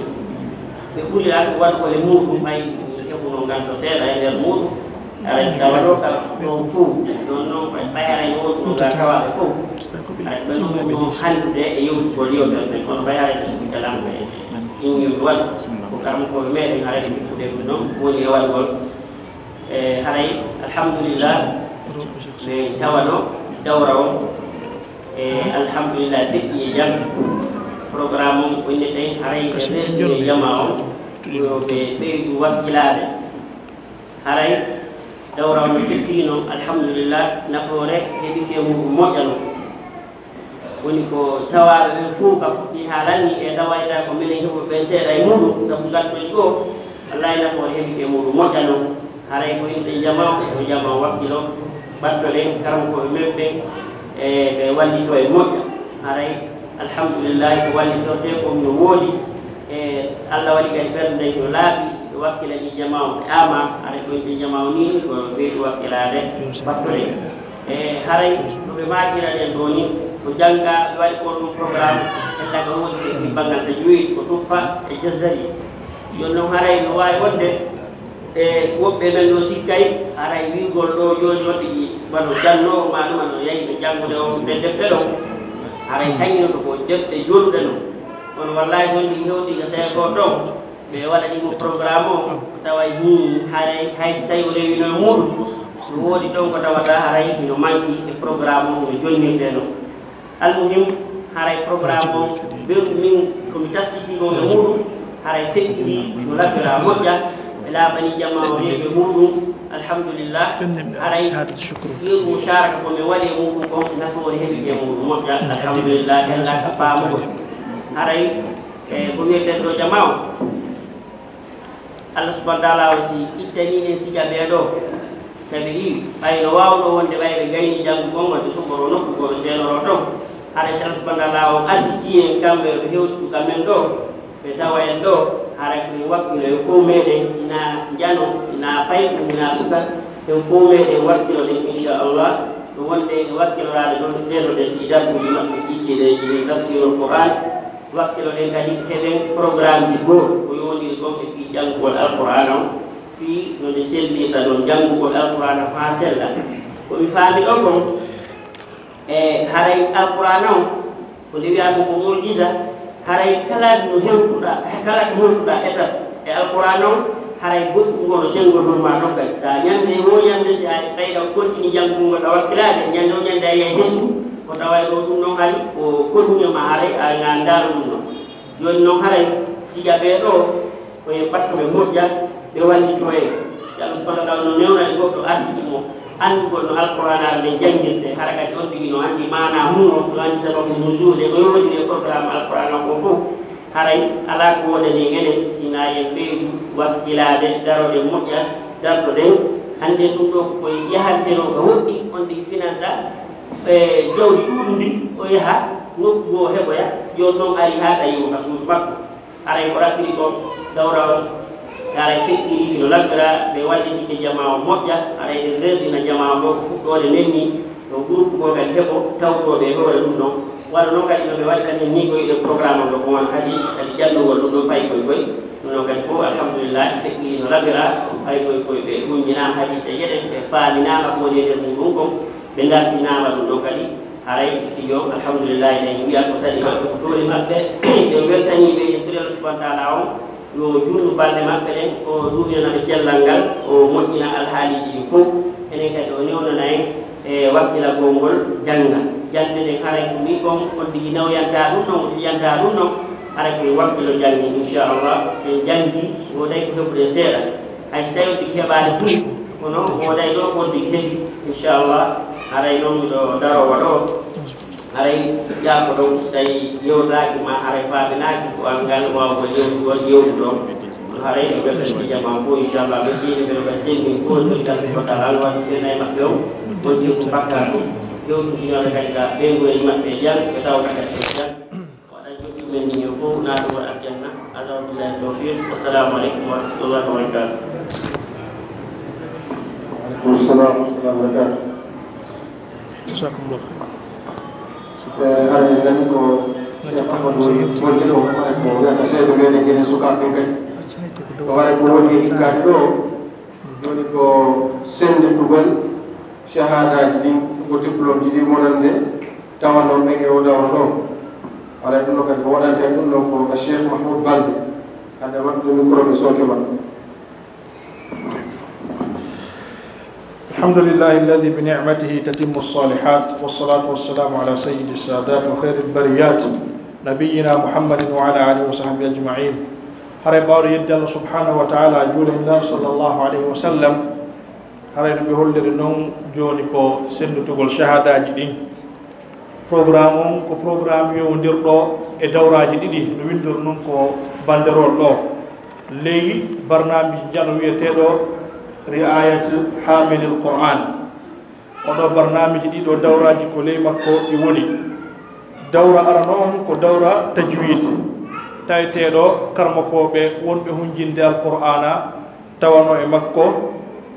ɓe ɓuri lan waɗugol e muuɗum, ɓay min heɓuno ngal ɗo seeɗa e nder muuɗum. Haray tawa ɗo ka ɗon fof, ɗon noon ko e ɓay haray no wonduno ga tawaaɓe fof. Haray ɓe ɗon ɗum ɗon hanndude e yewtugol yewtere nden, kono ɓay haray ɓe suɓi kalamu ɓe. Ɗum yo mi waɗu ko karamokooɓe meɗen haray ɓe ɗum ɗum ɗon woni e waɗugol. E haray, alhamdulillah, min tawano dawra o. E alhamdulillah, feƴƴi e jam. Programme on ko inneten haray ɓe ɓeydu e jama on. Yo ɓe ɓeydu wakkilaade. Haray dawra on no feƴƴiri noon, alhamdulillah, nafoore heɓike mum moƴƴa noon. Woni ko tawaaɓe ɓen fof ka fuɗɗi haa lanni e dawayta ko minen heɓuɓe ɓen seeɗa e muɗum, sabu ngartooji o, wallahi nafoore heɓike muɗum moƴƴa noon. Haray ko yimɓe jama, ko jama wakkilo, ɓattoɗen karamokooɓe men ɓen, e ɓe wallitoo e moƴƴa. Haray, alhamdulillahi, ko wallitortee kon no woodi. E Allah waɗi kadi ɓernde nden no laaɓi, ɓe wakkilanii jama o, ɓe ama. Haray ko yimɓe jama o nii, ko ɓeydu wakkilaade, ɓattoɗen. E haray no ɓe maakira ɗen ɗoo nii, ko jannga, ɓe waɗi ko ɗum programme, ella ka woodi ɓe fii banngal tajwid, ko tuffa e jazari. Jooni noon haray no waawi wonde, e woɓɓe men ɗoo sikkay, haray wi'ugol ɗoo jooni wonde wano jannoowo maa ɗum ano yahi ɓe janngude on ɓe defte ɗon, haray tañinoto ko defte joluɗe noon. Kono wallahi so wonde hewti ka seeɗa ɗon, ɓe waɗani mo programme o, ko tawa hii haray hay so tawi o rewino e muuɗum, so woodi toon ko tawata haray hino manki e programme o no jonnirtee noon. Almuhim, haray programme o, ɓeydu min ko mi taskitiiɗo e muuɗum, haray feƴƴiri no labbira moƴƴa, ɓe laaɓani jama o reedu e muuɗum, alhamdulillah, haray yeru musharaka ko mi waɗi e muuɗum kon, nafoore heɓike e muuɗum moƴƴa, alhamdulillah, hellaka faamugol. Haray, e ko wiyeten ɗo jama o, Allah subhanahu wa ta'ala o si ittanii en sija ɓee ɗoo, tawi i ɓay no waawnoo wonde ɓay ɓe gayni janngugol ngol, ɓe suɓoroo nokku goo, ɓe seenoroo toon. Haray si Allah subhanahu wa ta'ala o arsiki en kamɓe, ɓe hewtitu ka men ɗoo, ɓe tawa en ɗoo, haray ko en wakkilo en fof meɗen, ina njano, ina payɗum, ina suka, en fof meɗen wakkiloɗen, inchallah. Ɗum wonde e wakkiloraade ɗoon seedoɗen e darsuuji maɓɓe kiikiiɗe e tafsirul Qur'an. Wakkiloɗen kadi heɗen programmeji goo ko yowondiri ɗoon e fii janngugol Alqur'aana on, fii no nde sellirta ɗoon janngugol Alqur'aana haa sella. Ko mi faami ɗoo kon, e haray Alqur'aana on, ko nde wiyaa ko ko mu'jiza, haray kala no hewtuɗaa, kala ko hewtuɗaa étape e Alqur'aana on, haray goɗɗum ngo no senngondon maa ɗon kadi. So a ñannde e woo ñannde, si a ɓeyɗa kontini janngugol ngol, a wakkilaade, ñannde o ñannde a yiyay hesngu, ko taway ɗoo ɗum noon hari ko konu e maa, haray a, a anndaano ɗum noon. Jooni noon haray siga ɓee ɗoo ko e ɓatto ɓe moƴƴa, ɓe wallitoo en. Si Allah subhanahu wa ta'ala no newna e goɗɗo arsiki mo anndugol no Alqur'aana nden janngirtee, hara kadi on tigi no anndi maanaa mum on, no anndi sababu nuzuul e ko yowondiri e programme Alqur'aana on fof, haray alaa ko woodani en enen si hinaa en ɓeydu wakkilaade, daroɗen moƴƴa, dartoɗen, annden ɗum ɗoo ko e yahantenoo ka woɗɗi, on tigi finansa e jawdi ɗuuɗundi, o yaha nokku goo heɓoya, jooni noon ari haa tawi mo ka suudu makko. Haray ko raɓɓiɗi kon dawra on, haray feƴƴiri no laɓɓira, ɓe wallitike jamaa on moƴƴa, haray ɓe rerɗina jamaa on ɗoo ko fuɗɗoode nden nii, yo groupe goo kadi heɓo tawtooɓe e hoore ɗum ɗon. Wano noon kadi no ɓe waɗi kadi nii ko yiɗen programme on ɗoo ko wano hadis, kadi janndugol ɗum ɗon payi koy koy. Ɗum ɗon kadi fof alhamdulillahi feƴƴiri no laɓɓira, payi koy koy ɓe huññinaama hadis e geɗe, ɓe faaminaama ko woni e nder muuɗum kon, ɓe ndartinaama ɗum ɗon kadi. Haray tigi on, alhamdulillahi, eɗen wiya ko saɗi maɓɓe, ko tooni maɓɓe, eɗen weltanii ɓe, eɗen tori Allah subhanahu wa ta'ala on, yo junnu balɗe maɓɓe ɗen, o duuminana ɓe cellal ngal, o moƴƴina alhaaliiji ɗin fof. Enen kadi o newnana en e wakkilagol ngol jannga. Jannde nden haray ko mbii kon, on tigi nawyantaa ɗum non, yantaa ɗum non, haray ko e wakkilo janngi, inchallah. Si en janngi, wooday ko heɓuɗen seeɗa. Hay so tawi on tigi heɓaali buy, kono wooday ɗo ko on tigi heɓi, inchallah, haray noon miɗo daroo waɗoo. Haray ƴaako ɗon, so tawi yewtaaki ma, haray faaminaaki ko anngal waawgol yewtugol, yewtu ɗon. Kono haray e weltanɗe jamaa fof, inchallah, ɓe seeni ɓe, ɓe seeni min fof, en tori tan so batal alwani seena e maɓɓe on, on jokku bakkaatu, yewtudinoore kadi ka ɓeyngureeji maɓɓe e jam, ɓe tawta kadi ko jam. Waɗa joɗɗi men ni fof naatugol aljanna. Hada wabillahi tawfiq. Wassalamu aleykum wa rahmatullahi wa barakatuh. Waaleykum salam wa rahmatullahi wa barakatuh. Jazakumullah khair. Eh, hara en nani ko Cheikh Ahmad woni gollirɗo, hara ko wiyata seedo meɗen genen sukaaɓe ɓen kadi. Ko hara ko woni e ikkaade ɗo, joni ko sennditugol shahadaji ɗin, ko diplôme ji ɗin wonande tawanoo ɓen e o dawro ɗo. Hara ɗum ɗo kadi ko waɗante ɗum ɗo ko Cheikh Mahmoud Balde. Hade waɗude micro ɓe sooke makko. الحمد لله الذي بنعمته تتم الصالحات، والصلاة والسلام على سيد السادات وخير البريات، نبينا محمد وعلى آله وصحبه أجمعين. Hare ɓawɗo yedde Allah subhanahu wa ta'ala, juule e Nulaaɗo sallallahu alayhi wa sallam. Hare no ɓe holliri noon jooni ko senndutugol shahadaji ɗin. Programme on ko programme yowondirɗo e dawraaji ɗiɗi, no winndori noon ko banderol ɗo. Ley barnaamiji njano wiyeteeɗo Ri'ayat Hamilil Qur'an. Oɗo barnaamiji ɗiɗo dawraaji ko ley makko ɗi woni. Dawra arano on ko dawra tajwid, taweteeɗo karmakooɓe wonɓe hunjinde Alqur'aana, tawanoo e makko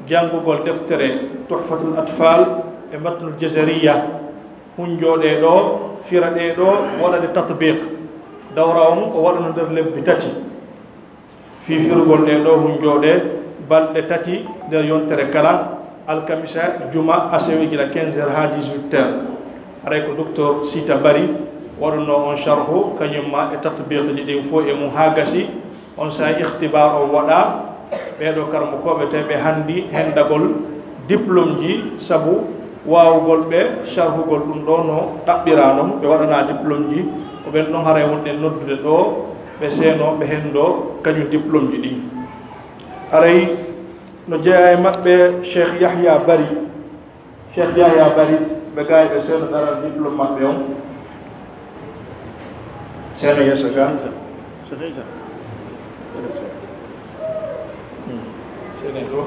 janngugol deftere Tuhfatul Atfal e Matnul Jazariya. Hunjooɗe ɗo, firaɗe ɗo, waɗaɗe tatbiq. Dawra on o waɗano nder lebbi tati. Fii firugol ɗe ɗo hunjooɗe balɗe tati nder yontere kala, alkamisa, juma, asewe gila quinze heures haa dix-huit heures. Haray ko Docteur Sita Bari waɗuno on sharhu, kañum ma e tatbiqji ɗin fof e mum haa gasi. On saa'i ikhtibar on waɗa, ɓee ɗoo karmakooɓe tawɓe hanndi hendagol diplôme ji sabu waawugol ɓe sharhugol ɗum ɗoo no ɗaɓɓiraa non, ɓe waɗanaa diplôme ji. Ko ɓen ɗon haray wonɗen noddude ɗoo, ɓe seenoo, ɓe hendoo kañum diplôme ji ɗin. Haray no jeyaa e maɓɓe Cheikh Yahya Bari. Cheikh Yahya Bari, ɓe gaa e ɓe seeno daral diplôme maɓɓe on. Seeno yeeso gaa. Seeno ɗo.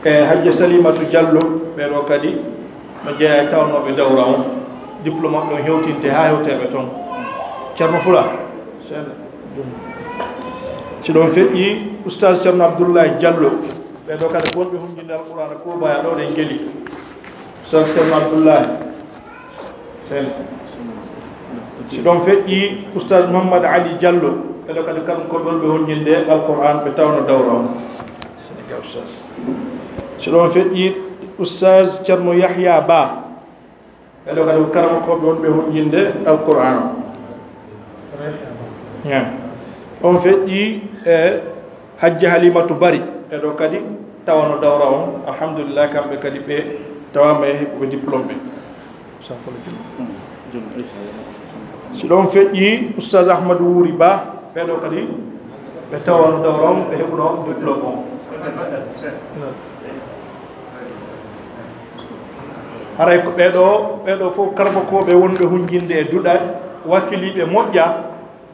E Hajja Salimatu Diallo, ɓee ɗoo kadi no jeyaa e tawnooɓe dawra on. Diplôme maɓɓe on hewtinte haa hewteeɓe ton. Ceerno Fula, seeno. Si ɗon feƴƴi, Oustaz Ceerno Abdoulaye Diallo, ɓee ɗoo kadi ko wonɓe hunjinde Alqur'aana ko baya ɗo ɗen ngeli. Oustaz Ceerno Abdoulaye Sène. Si ɗon feƴƴi, Oustaz Mouhammad Ali Diallo, ɓeɗo kadi kamɓe ko ɗon ɓe honjinde Alquran, ɓe tawno dawra on. Si ɗon feƴƴi, Oustaz Ceerno Yahya Ba, ɓeɗo kadi ko karamokooɓe wonɓe honjinde Alquran. Ɗon feƴƴi e Hajja Halimatu Bari, ɓeɗo kadi tawano dawra on. Alhamdulillah, kamɓe kadi ɓe tawama e heɓuɓe diplôme ɓe. Si ɗon feƴƴi, Oustaz Ahmadou Wuri Ba, ɓeɗo kadi ɓe tawano dawra on, ɓe heɓuno diplôme on. Haray ko ɓeɗo, ɓeɗo fof karmokooɓe wonɓe hunjinde e duɗe, wakkiliiɓe moƴƴa,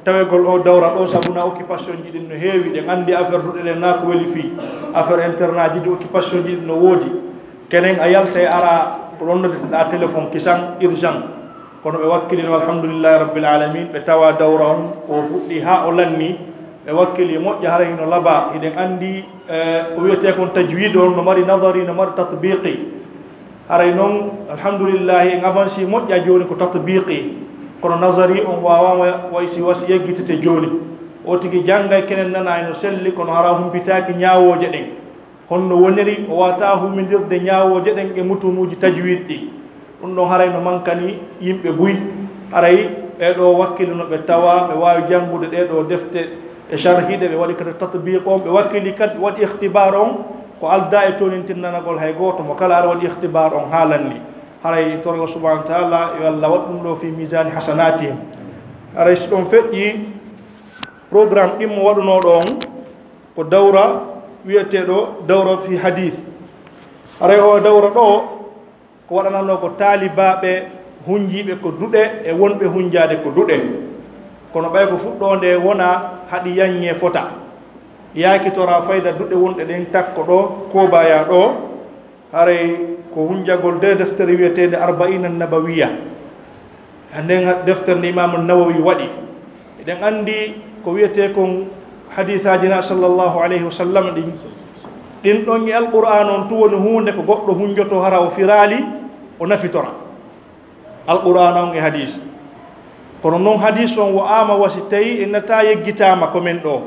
tawegol o dawra ɗo, sabu na occupation ji ɗin no heewi, ɗen anndi affaire duɗe ɗen na ko weli fii, affaire internat ji ɗi occupation ji ɗin no woodi. Kenen a yalta e ara ko ɗon noddeteɗa téléphone kisan urgent. Kono ɓe wakkilino, alhamdulillahi rabbil alamin, ɓe tawa dawra on o fuɗɗi haa o lanni, ɓe wakkili moƴƴa, haray hino laba. Hiɗen anndi, eh, ko wiyetee kon tajwid on no mari nadari, no mari tatbiqi. Haray non, alhamdulillahi, en avanci moƴƴa jooni ko tatbiqi. Kono nazari on waawama way si wasi yeggitete jooni. O tigi janngay kenen nana no selli, kono hara humpitaaki ñaawooje ɗen. Honno woniri, o wata humindirde ñaawooje ɗen e mutunuuji tajwid ɗi. Ɗum ɗon haray no mankani yimɓe buy. Haray ɓee ɗoo wakkili no ɓe tawa ɓe waawi janngude ɗee ɗoo defte e sharhiɗe, ɓe waɗi kadi tatbiq on, ɓe wakkili kadi, ɓe waɗi ikhtibar on, ko aldaa e toonintinnanagol hay gooto mo kala, aɗa waɗi ikhtibar on haa lanni. Haray toro Allah subhanahu wa taala, yo Allah waɗ ɗum ɗoo fi mizani hasanatihim. Haray si ɗon feƴƴi, programme ɗimmo waɗunooɗo on ko dawra wiyeteeɗo dawra fi hadith. Haray o dawra ɗoo ko waɗananoo ko taalibaaɓe hunjiiɓe ko duɗe e wonɓe hunjaade ko duɗe. Kono ɓay ko fuɗɗoonde wona haɗi yaññe fota. Yaakitora fayda duɗe wonɗe ɗen takko ɗoo, koobaya ɗoo. Haray ko hunjagol de deftere wiyeteende Arba'ina Nabawiya. Nden deftere nde Imaamu Nawawi waɗi. Eɗen anndi ko wiyetee kon hadiisaaji na sallallahu alayhi wa sallam ɗin. Ɗin ɗon e Alqur'aan on tun woni huunde ko goɗɗo hunjoto hara o firaali, o nafitora. Alqur'aana on e hadiis. Kono non hadiis on wa'aama wa si tawi en nata yeggitaama ko men ɗoo.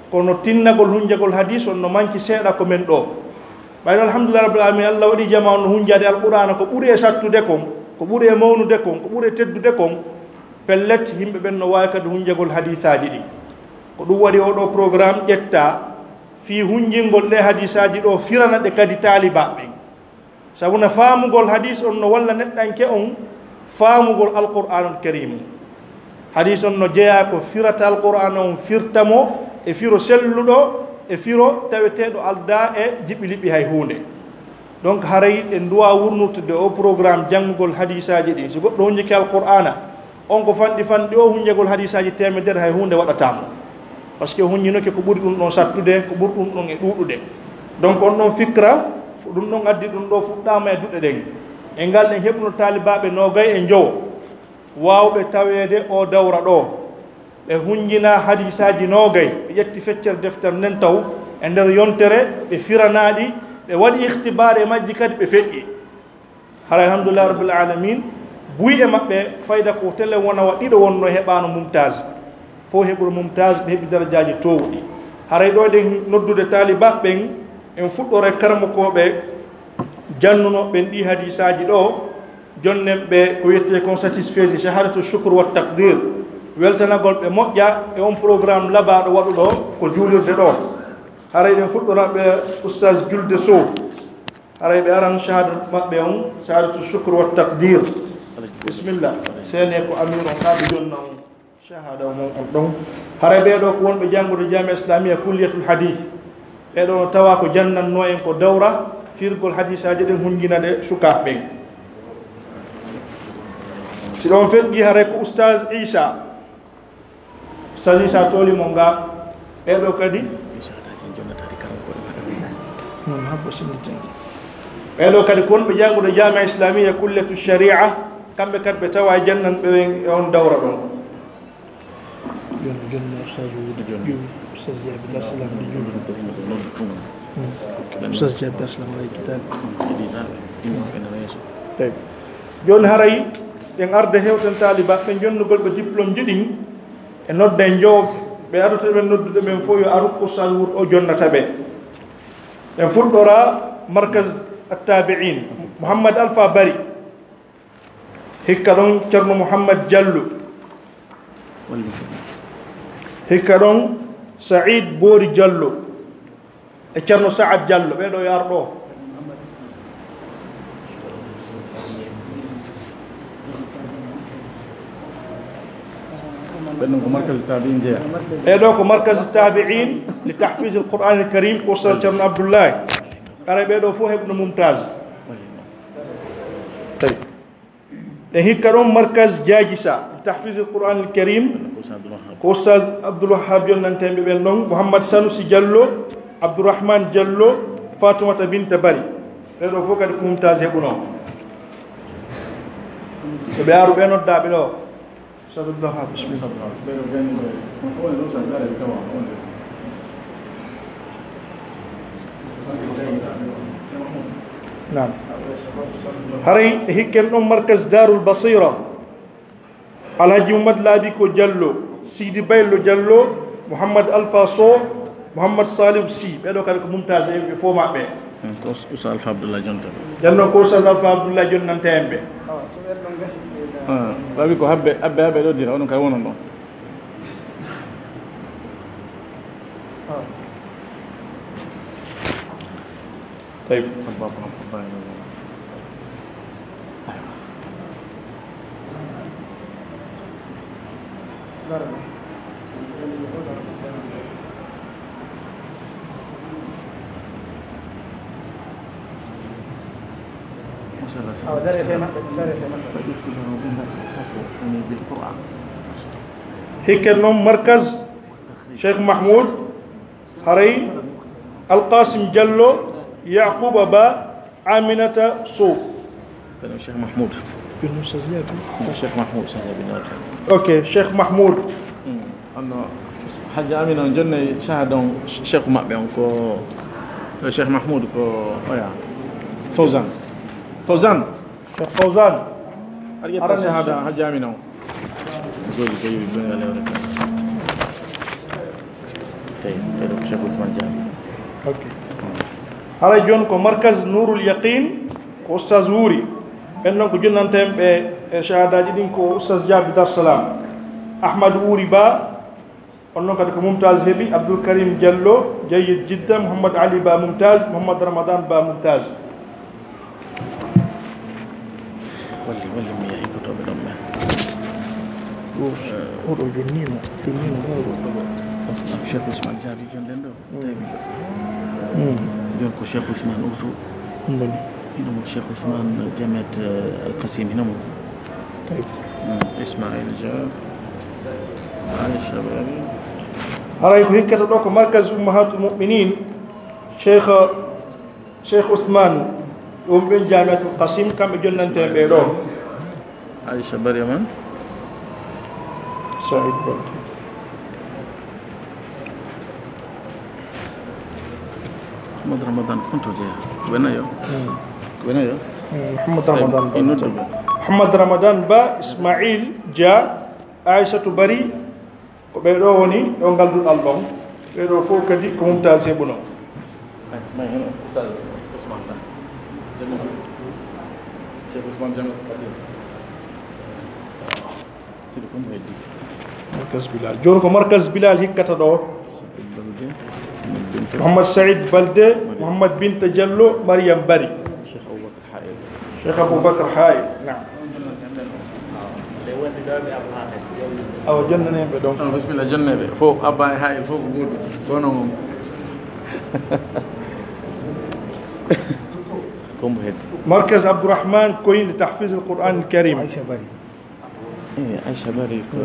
Kono tinnagol hunjagol hadiis on no manki seeɗa ko men ɗoo. Ɓayno alhamdulillahi rabbil alamin, Allah waɗi jamaa on no hunjaade Alqur'aana ko ɓuri e sattude kon, ko ɓuri e mawnude kon, ko ɓuri e teddude kon, pellet, yimɓe ɓen no waawi kadi hunjagol hadiisaaji ɗin. Ko ɗum waɗi oo ɗoo programme ƴettaa fii hunjingol ɗee hadiisaaji ɗoo, firana ɗe kadi taalibaaɓe ɓen. Sabu na faamugol hadiis on no walla neɗɗanke on faamugol Alqur'aanul Kariim. Hadiis on no jeyaa ko firata Alqur'aana on, firta mo e firo selluɗo, e firo taweteeɗo aldaa e jiɓi liɓi hay huunde. Donc, haray en nduwaa wurnirtude oo programme janngugol hadiisaaji ɗin. Si goɗɗo hunjike Alqur'aana, on ko fanɗi fanɗi o hunjagol hadiisaaji teemedere hay huunde waɗataa mo. Parce que o hunjinoke ko ɓuri ɗum ɗon sattude, ko ɓuri ɗum ɗon e ɗuuɗude. Donc on ɗon fikra, ko ɗum ɗon addi ɗum ɗoo fuɗɗaama e duɗe ɗen. E ngal ɗen heɓuno taalibaaɓe noogay e njowo waawɓe taweede oo dawra ɗoo. Ɓe hunjina hadiisaaji noogay, ɓe ƴetti feccere deftere nden taw e nder yontere, ɓe firanaa ɗi, ɓe waɗi ikhtibaar e majji kadi ɓe feƴƴi. Haray alhamdulillahi rabbil alamin, buy e maɓɓe fayda ko tele wona wa ɗiɗo wonno heɓaano mumtaz. Fof heɓuɗo mumtaz, ɓe heɓi darajaaji toowuɗi. Haray ɗoo eɗen noddude taalibaaɓe ɓen, en fuɗɗora e karamokooɓe jannunooɓe ɓen ɗii hadiisaaji ɗoo, jonnen ɓe ko wiyetee kon satisfaisi, shahadatu shukr wa taqdir, weltanagol ɓe moƴƴa e on programme labaaɗo waɗuɗo ko juulirde ɗoo. Haray eɗen fuɗɗora ɓe Oustaz Julde Sow. Haray ɓe aran shahada maɓɓe on, shahadatu shukr wa taqdir. Bismillah. Sene ko amir on, kaa ɓe jonna on shahada on, on ɗon. Haray ɓee ɗoo ko wonɓe janngude Jaami'a Islamiyya Kulliyatul Hadith. Ɓee ɗoo no tawa ko jannannoo en ko dawra firgol hadiisaaji ɗin, hunjina ɗe sukaaɓe ɓen. Si ɗon feƴƴi, haray ko Oustaz Isa. Sali sa tooli mo nga, ɓee ɗoo kadi, non, habbo sinni tan. Ɓee ɗoo kadi ko wonɓe janngude Jaami'a Islamiyya Kulliyatu Shari'a, kamɓe kadi ɓe tawa e jannanɓe ɓen e on dawra ɗon. Joni, joni, Oustaz Wudi, joni. Joni, Oustaz Jaabi Dar Salaam, joni. Hmm. Oustaz Jaabi Dar Salaam, alay kitaab. Eyi. Joni haray, en arde hewten taalibaaɓe ɓen jonnugol ɓe diplôme ji ɗin, e nodda e jowo, ɓe adoto ɓe noddude ɓen fof yo aru, Oustaz Wudi o jonnata ɓe. En fuɗɗora Markaz Attabi'in, Mouhammad Alpha Bari. Hikka ɗon Ceerno Mouhammad Diallo. Hikka ɗon Saïd Boori Diallo e Ceerno Saad Diallo, ɓee ɗoo yo ar ɗoo. Ɓen ɗon ko Markaz Tabi'in jeyaa. Ɓee ɗoo ko Markaz Tabi'in li Tahfiz al-Qur'an al-Karim, ko Oustaz Ceerno Abdoulaye. Ara ɓee ɗoo fof heɓno Mumtaz. Tawi. E hikka ɗon Markaz Jaajisa, Tahfiz al-Qur'an al-Karim, ko Oustaz Abdoul Wahab jonnanteeɓe ɓen ɗon, Mouhammad Sanusi Diallo, Abdourahmane Diallo, Fatoumata Binta Bari. Ɓee ɗoo fof kadi ko Mumtaz heɓuno. Ko ɓe aru ɓe noddaaɓe ɗoo. Ustaz Abdou Wahab, bismillah. Naam. Haray e hikken ɗon Markaz Darul Basira. Alhaji Mouhammad Labiko Diallo, Sidi Baylo Diallo, Mouhammad Alpha Sow, Mouhammad Saliou Sy, ɓee ɗoo kadi ko Mumtaz e ɓe fof maɓɓe. Hmm, ko Oustaz Alpha Abdoullah jonta ɓe. Nden noon ko Oustaz Alpha Abdoullah jonnanta en ɓe. Ah, wawi ko habbe, habbe, habbe ɗo dina, onon kay wonon ɗon. Tawi. Hikken noon Markaz Cheikh Mahmoud, haray Alqasim Diallo, Yaquba Ba, Aminata Sow. Kono Cheikh Mahmoud. Ibn Ustaz Yabi. Cheikh Mahmoud, Cheikh Yabi, noon. Ok, Cheikh Mahmoud. Hmm. Hono Hajji Amina on jonni shahada on, cheikh maɓɓe on ko, ko Cheikh Mahmoud ko oya. Fawzan. Fawzan. Cheikh Fawzan. Aɗa ƴetta shahada Hajji Amina on. Jooɗi ko yowi goyngal e hoore kan. Tawi, tawi ko Cheikh Ousmane Diagne. Ok. Haray jooni ko Markaz Nourul Yaqin, ko Oustaz Wuuri. Ɓen noon ko jonnanteeɓe ɓe e shahadaaji ɗin ko Oustaz Diaby Dar Salam. Ahmad Wuuri Ba, on noon kadi ko Mumtaz heɓi, Abdoul Karim Diallo, Jayyid Jidda, Mouhammad Ali Ba Mumtaz, Mouhammad Ramadan Ba Mumtaz. Walli, walli mi yahi ko toɓe ɗon ɓe. Ɗo, oɗo jonnino, jonnino ɗo, ɗo, ɗo. Cheikh Ousmane Diaby jonɗen ɗo. Mm. Tawi. Mm. Joni ko Cheikh Ousmane Ourtou. Ɗum woni. Hino mo Cheikh Ousmane Jamet, eh, Al Qasim, hino mo. Tawi. Mm. Ismail Dia. Aïcha Bari. Haray ko hikkata ɗo ko Markaz Ummahatul Mu'minin, Cheikh Cheikh Ousmane, ɗum ɓen Jamiatul Qasim, kamɓe jonnanteeɓe ɓe ɗo. Aïcha Bari man. Saïd Ba. Mouhammad Ramadan, konto jeya. Wena yo. Hmm. Wena yo. Hmm, Mouhammad Ramadan Ba. Mouhammad Ramadan Ba, Ismail Dia, Aïchatou Bari, ko ɓee ɗoo woni ɗo ngal duɗal ɗon. Ɓee ɗoo fof kadi ko Mumtaz heɓuno. Ay, may heno Oustaz Ousmane Ba. Jami. Cheikh Ousmane Jami. Sidi ko mo heddi. Markaz Bilal. Jooni ko Markaz Bilal hikkata ɗo. Saïd Balde. Mouhammad Saïd Balde, Mouhammad Binta Diallo, Mariam Bari. Cheikh Aboubacar. Cheikh Aboubacar Haye, naam. Awa, jonnanee ɓe ɗon. Ah, bismillah, jonnee ɓe. Fof, Abba e Haye, fof ko gooto. Kono on. Ko mbo heddi. Markaz Abdourahmane Koy li Tahfiz al Qur'an al Karim. Aïcha Bari. Eh, Aïcha Bari ko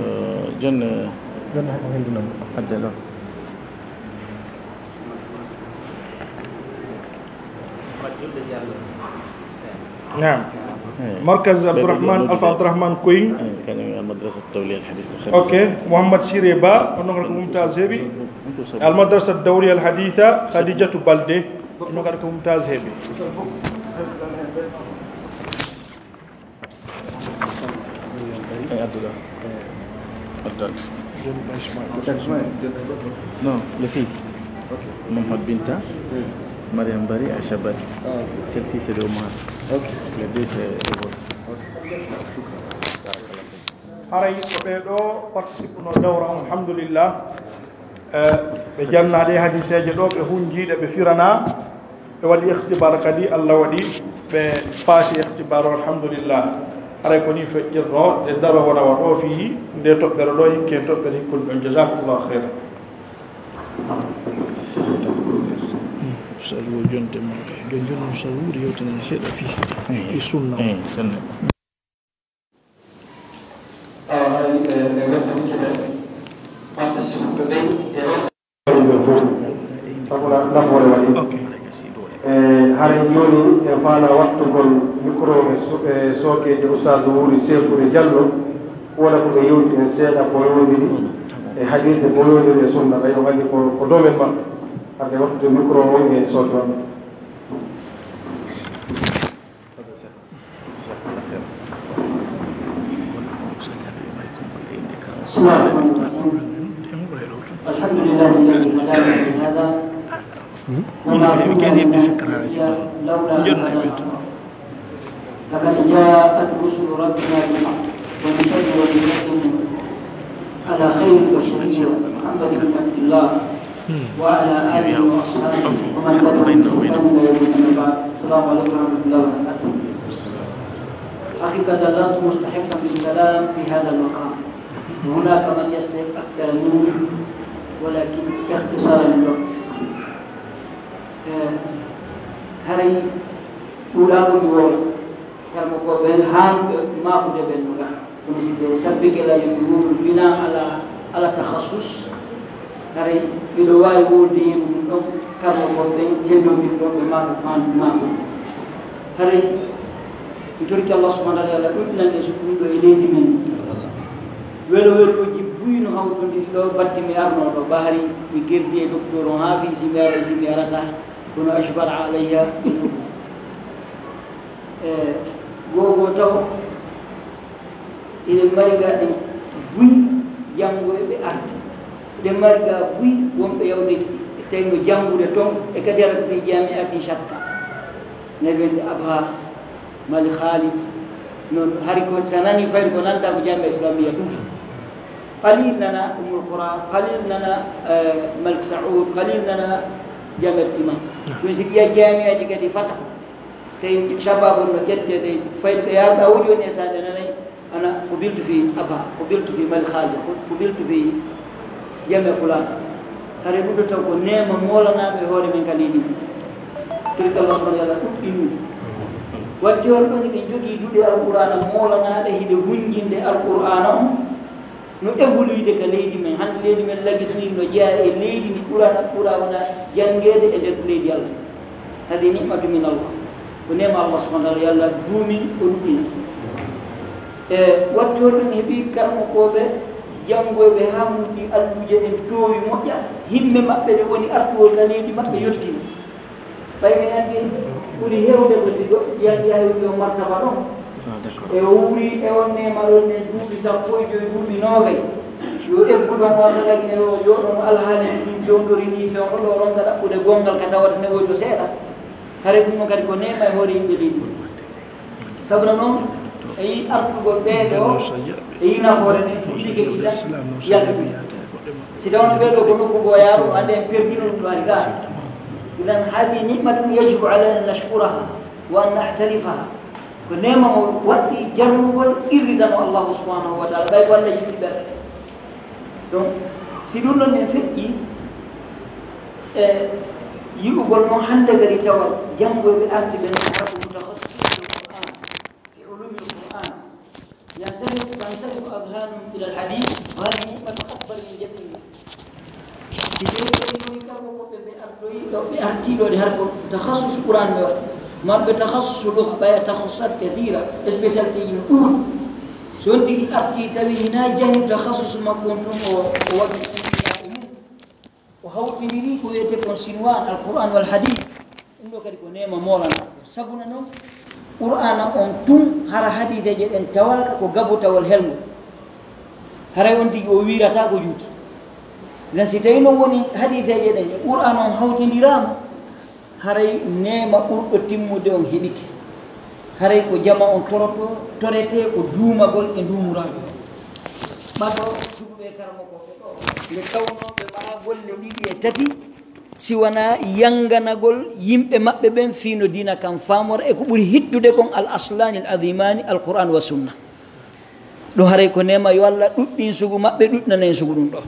jonne. Jonne ko hendu non. Adde ɗo. Naam. Markaz Abdourahmane, Alpha Abdourahmane Koying. Kañum e Al Madrasa Dawliya Al Hadith. Ok. Mouhammad Siré Ba, on noon ko Mumtaz heɓi. Al Madrasa Dawliya Al Haditha, Khadijatou Baldé, on noon ko Mumtaz heɓi. Eyi, adduɗa. Adduɗa. Non, les filles. Ok. Mohamed Binta, Mariam Bari, Aïcha Bari. Ah, ok. Celle-ci, c'est de Omar. Ok. Les deux, c'est de votre. Ok. Haray ko ɓee ɗoo participe no dawra on, alhamdulillah. Eh, ɓe janna ɗe hadiseeje ɗo, ɓe hunjii ɗe, ɓe firana, ɓe waɗi ikhtibar kadi, Allah waɗi ɓe paasi ikhtibar o, alhamdulillah. Haray ko ni feƴƴirno, ɗe daro wona wa ɗo fii nde toɓɓere ɗo, hikke en toɓɓere hikkun ɗon. Jazakumullahu khairan. Ustaz wo jonte ma kay. Jon, jon Ustaz wuuri yewtenen seeɗa fii, fii sunna o. Eyi, sunna. Awa, hay, e, e weltanike ɓe, participe ɓe, e weltanike ɓe fof, sabu na-, nafoore waɗi. Ok. E, haray jooni en faala wattugol micro e so-, e sookeejo Oustaz Wuri Seefuure Jallo, wona ko ɓe yewti en seeɗa ko yowndiri e hadiise, ko yowndiri e sunna, ɓay on anndi ko, ko domaine maɓɓe. Hade wattude micro o e sooke maɓɓe. بسم الله الرحمن الرحيم. الحمد لله الذي هدانا لهذا وما كنا لنهتدي لولا أن هدانا الله. لقد جاءت رسل ربنا بالحق ونصلي ونسلم على خير البشرية محمد بن عبد الله وعلى آله وأصحابه ومن تبعهم بإحسان إلى يوم الدين. أما بعد، السلام عليكم ورحمة الله وبركاته. حقيقة لست مستحقا للكلام في هذا المقام، وهناك من يستحق أكثر مني، ولكن اختصارا للوقت. Eh, haray ɗuuɗaa ko mi woola. Karmo ko ɓen haanɓe maakude ɓen no ngaɗa. Kono si ɓe sabbi gila yo ɓe wowlu bina ala, ala takhasus, haray miɗo waawi wowlude yeru mum ɗon, karmo ko ɓen heddondir ɗon ɓe maaka, maan, maaka. Haray mi torike Allah subhanahu wa ta'ala ɗuɗɗinande so ɗum ɗo e leydi men. Welo welooji buy no hawtondiri ɗo, batte mi arnoo ɗo, bahari mi gerdi e docteur on haa fii si mi aray, si mi arata, kono ashbar alayya. E, goo goo taw, eɗen mari ga en buy janngoyɓe arti. Eɗen mari ga buy wonɓe yawde tawi no janngude toon e kadi arata fii jami'ati shatta. Nayi wonde Abha, Malik Khalid, noon hari ko, so a nani fayde ko nanta ko jami'a islamiyya tun. Qalil nana Ummul Qura, qalil nana, eh, Malik Saud, qalil nana Jami'at Imam. Ɗum si ɓiya jami'aji kadi fata. Tawi shabab on no ƴetteede, fayde ko yaruɗa woni woni e saɗa nanay, ana ko biltu fi Abha, ko biltu fi Malik Khalid, ko, ko biltu fi Jami'a Fulan. Hare ɗum ɗo taw ko neema moolanaaɗo e hoore men ka leydi men. Ɗum ko Allah subhanahu wa ta'ala ɗuɗɗini ɗum. Wadde on ɗon hiɗen jogii duɗe Alqur'aana moolanaaɗe, hiɗe hunjinde Alqur'aana on no évoluide ka leydi men. Hannde leydi men lagitini no jeyaa e leydi ndi ɓura, ɓura wona janngeede e nder leydi Allah. Hadi ni'matu min Allah. Ko neema Allah subhanahu wa ta'ala, yo Allah duumin o ɗuɗɗina. E wattu ɗum heɓi karmokooɓe, janngoyɓe haa muuti alluuje ɗen toowi moƴƴa, himme maɓɓe ɗe woni artugol ka leydi maɓɓe yottina. Ɓay mi anndi ɓuri heewde ko si goɗɗo ƴeew-, ƴeewi yo martaba ɗon. Ah, d'accord. E o wuuri e on neema ɗon nen duuɓi sappo e joy, duuɓi noogay. Yo eggu ɗon o arta lagi ne o jooɗono alhaali ɗum fewndori ni fewndo ɗo ronka ɗaɓɓude gonngal ka tawata newoyto seeɗa. Hare ɗum no kadi ko neema e hoore yimɓe leydi. Sabuna noon, e yi artugol ɓee ɗo, e yi nafoore nden fuɗɗike kisan yaltude. Si tawno ɓee ɗo ko nokku goo yaaru, o annde en perdino ɗum ɗo ari gaa. Idan hadi ni'matun yajibu alayna an nashkuraha wa an na'tarifaha. Ko neema mo waɗɗi jarnugol irritano Allahu subhanahu wa ta'ala, ɓay ko Allah yiɗi ɓerɗe. Donc, si ɗum ɗon en feƴƴi e yi'ugol mo hannde kadi tawa janngoyɓe arti ɓen ko mutakhassis fil Qur'an, fi ulumil Qur'an. Yansarifu, tansarifu adhanuhum ila al-hadith, wa hadhihi ni'matun akbar min jami'in nas. Si tawii ɓe woni karmokooɓe ɓe artoyi ɗo, ɓe artii ɗo de har ko takhassus Qur'an ɓe waɗi. Marɓe takhassusu lugha, ɓaya takhassusat kathira, spécialité ji no ɗuuɗi. So on tigi arti tawi hina jahil takhassus makko on tun o, o waɗi e mum. O hawtindiri ko wiyete kon Sinwan, Al-Qur'an wal Hadith. Ɗum ɗo kadi ko neema moolana. Sabuna noon, Qur'ana on tun hara hadiseeje ɗen tawaaka ko gabotawol helngo. Haray on tigi o wiirata ko juuti. Nden si tawi noon woni hadiseeje ɗen e Qur'ana on hawtindiraama, haray neema ɓurɗo timmude on heɓike. Haray ko jama on toroto, torete ko duumagol e nduumuraagu. Ɓato suɓuɓe karamokooɓe ɗo, nde tawnoo ɓe mara golle ɗiɗi e tati, si wanaa yanganagol yimɓe maɓɓe ɓen fii no diina kan faamora e ko ɓuri hittude kon al aslani al azimani al Qur'an wa sunna. Ɗum haray ko neema yo Allah ɗuɗɗin sugu maɓɓe, ɗuɗɗinana en sugu ɗum ɗo.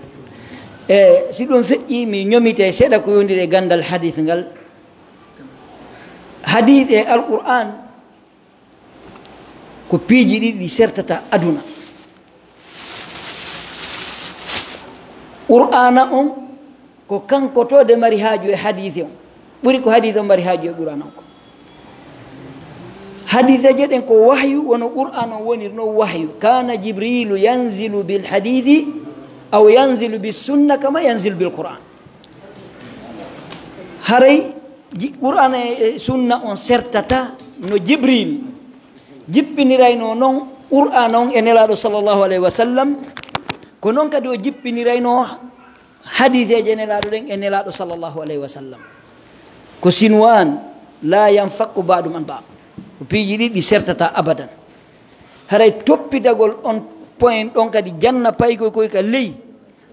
E si ɗum feƴƴi, mi ñomite seeɗa ko yondiri e gandal hadith ngal. Hadith e Alqur'an ko piiji ɗiɗi ɗi sertata aduna. Qur'ana on ko kanko to de mari haaju e hadith on. Ɓuri ko hadith on mari haaju e Qur'ana on ko. Hadiseeje ɗen ko wahyu, wono Qur'ana on woniri no wahyu. Kana Jibrilu yanzilu bil hadithi aw yanzilu bis sunna kama yanzilu bil Qur'an. Haray ji-, Qur'ana e, e sunna on sertata no Jibril jippiniraynoo non Qur'ana on e Nelaaɗo sallallahu alayhi wa sallam, ko non kadi o jippiniraynoo hadiseeje Nelaaɗo ɗen e Nelaaɗo sallallahu alayhi wa sallam. Ko Sinwan, la yanfakku ba'dum an ba'd. Ko piiji ɗiɗi ɗi sertata abadan. Haray toppitagol on point ɗon kadi janna paykoy koy ka ley,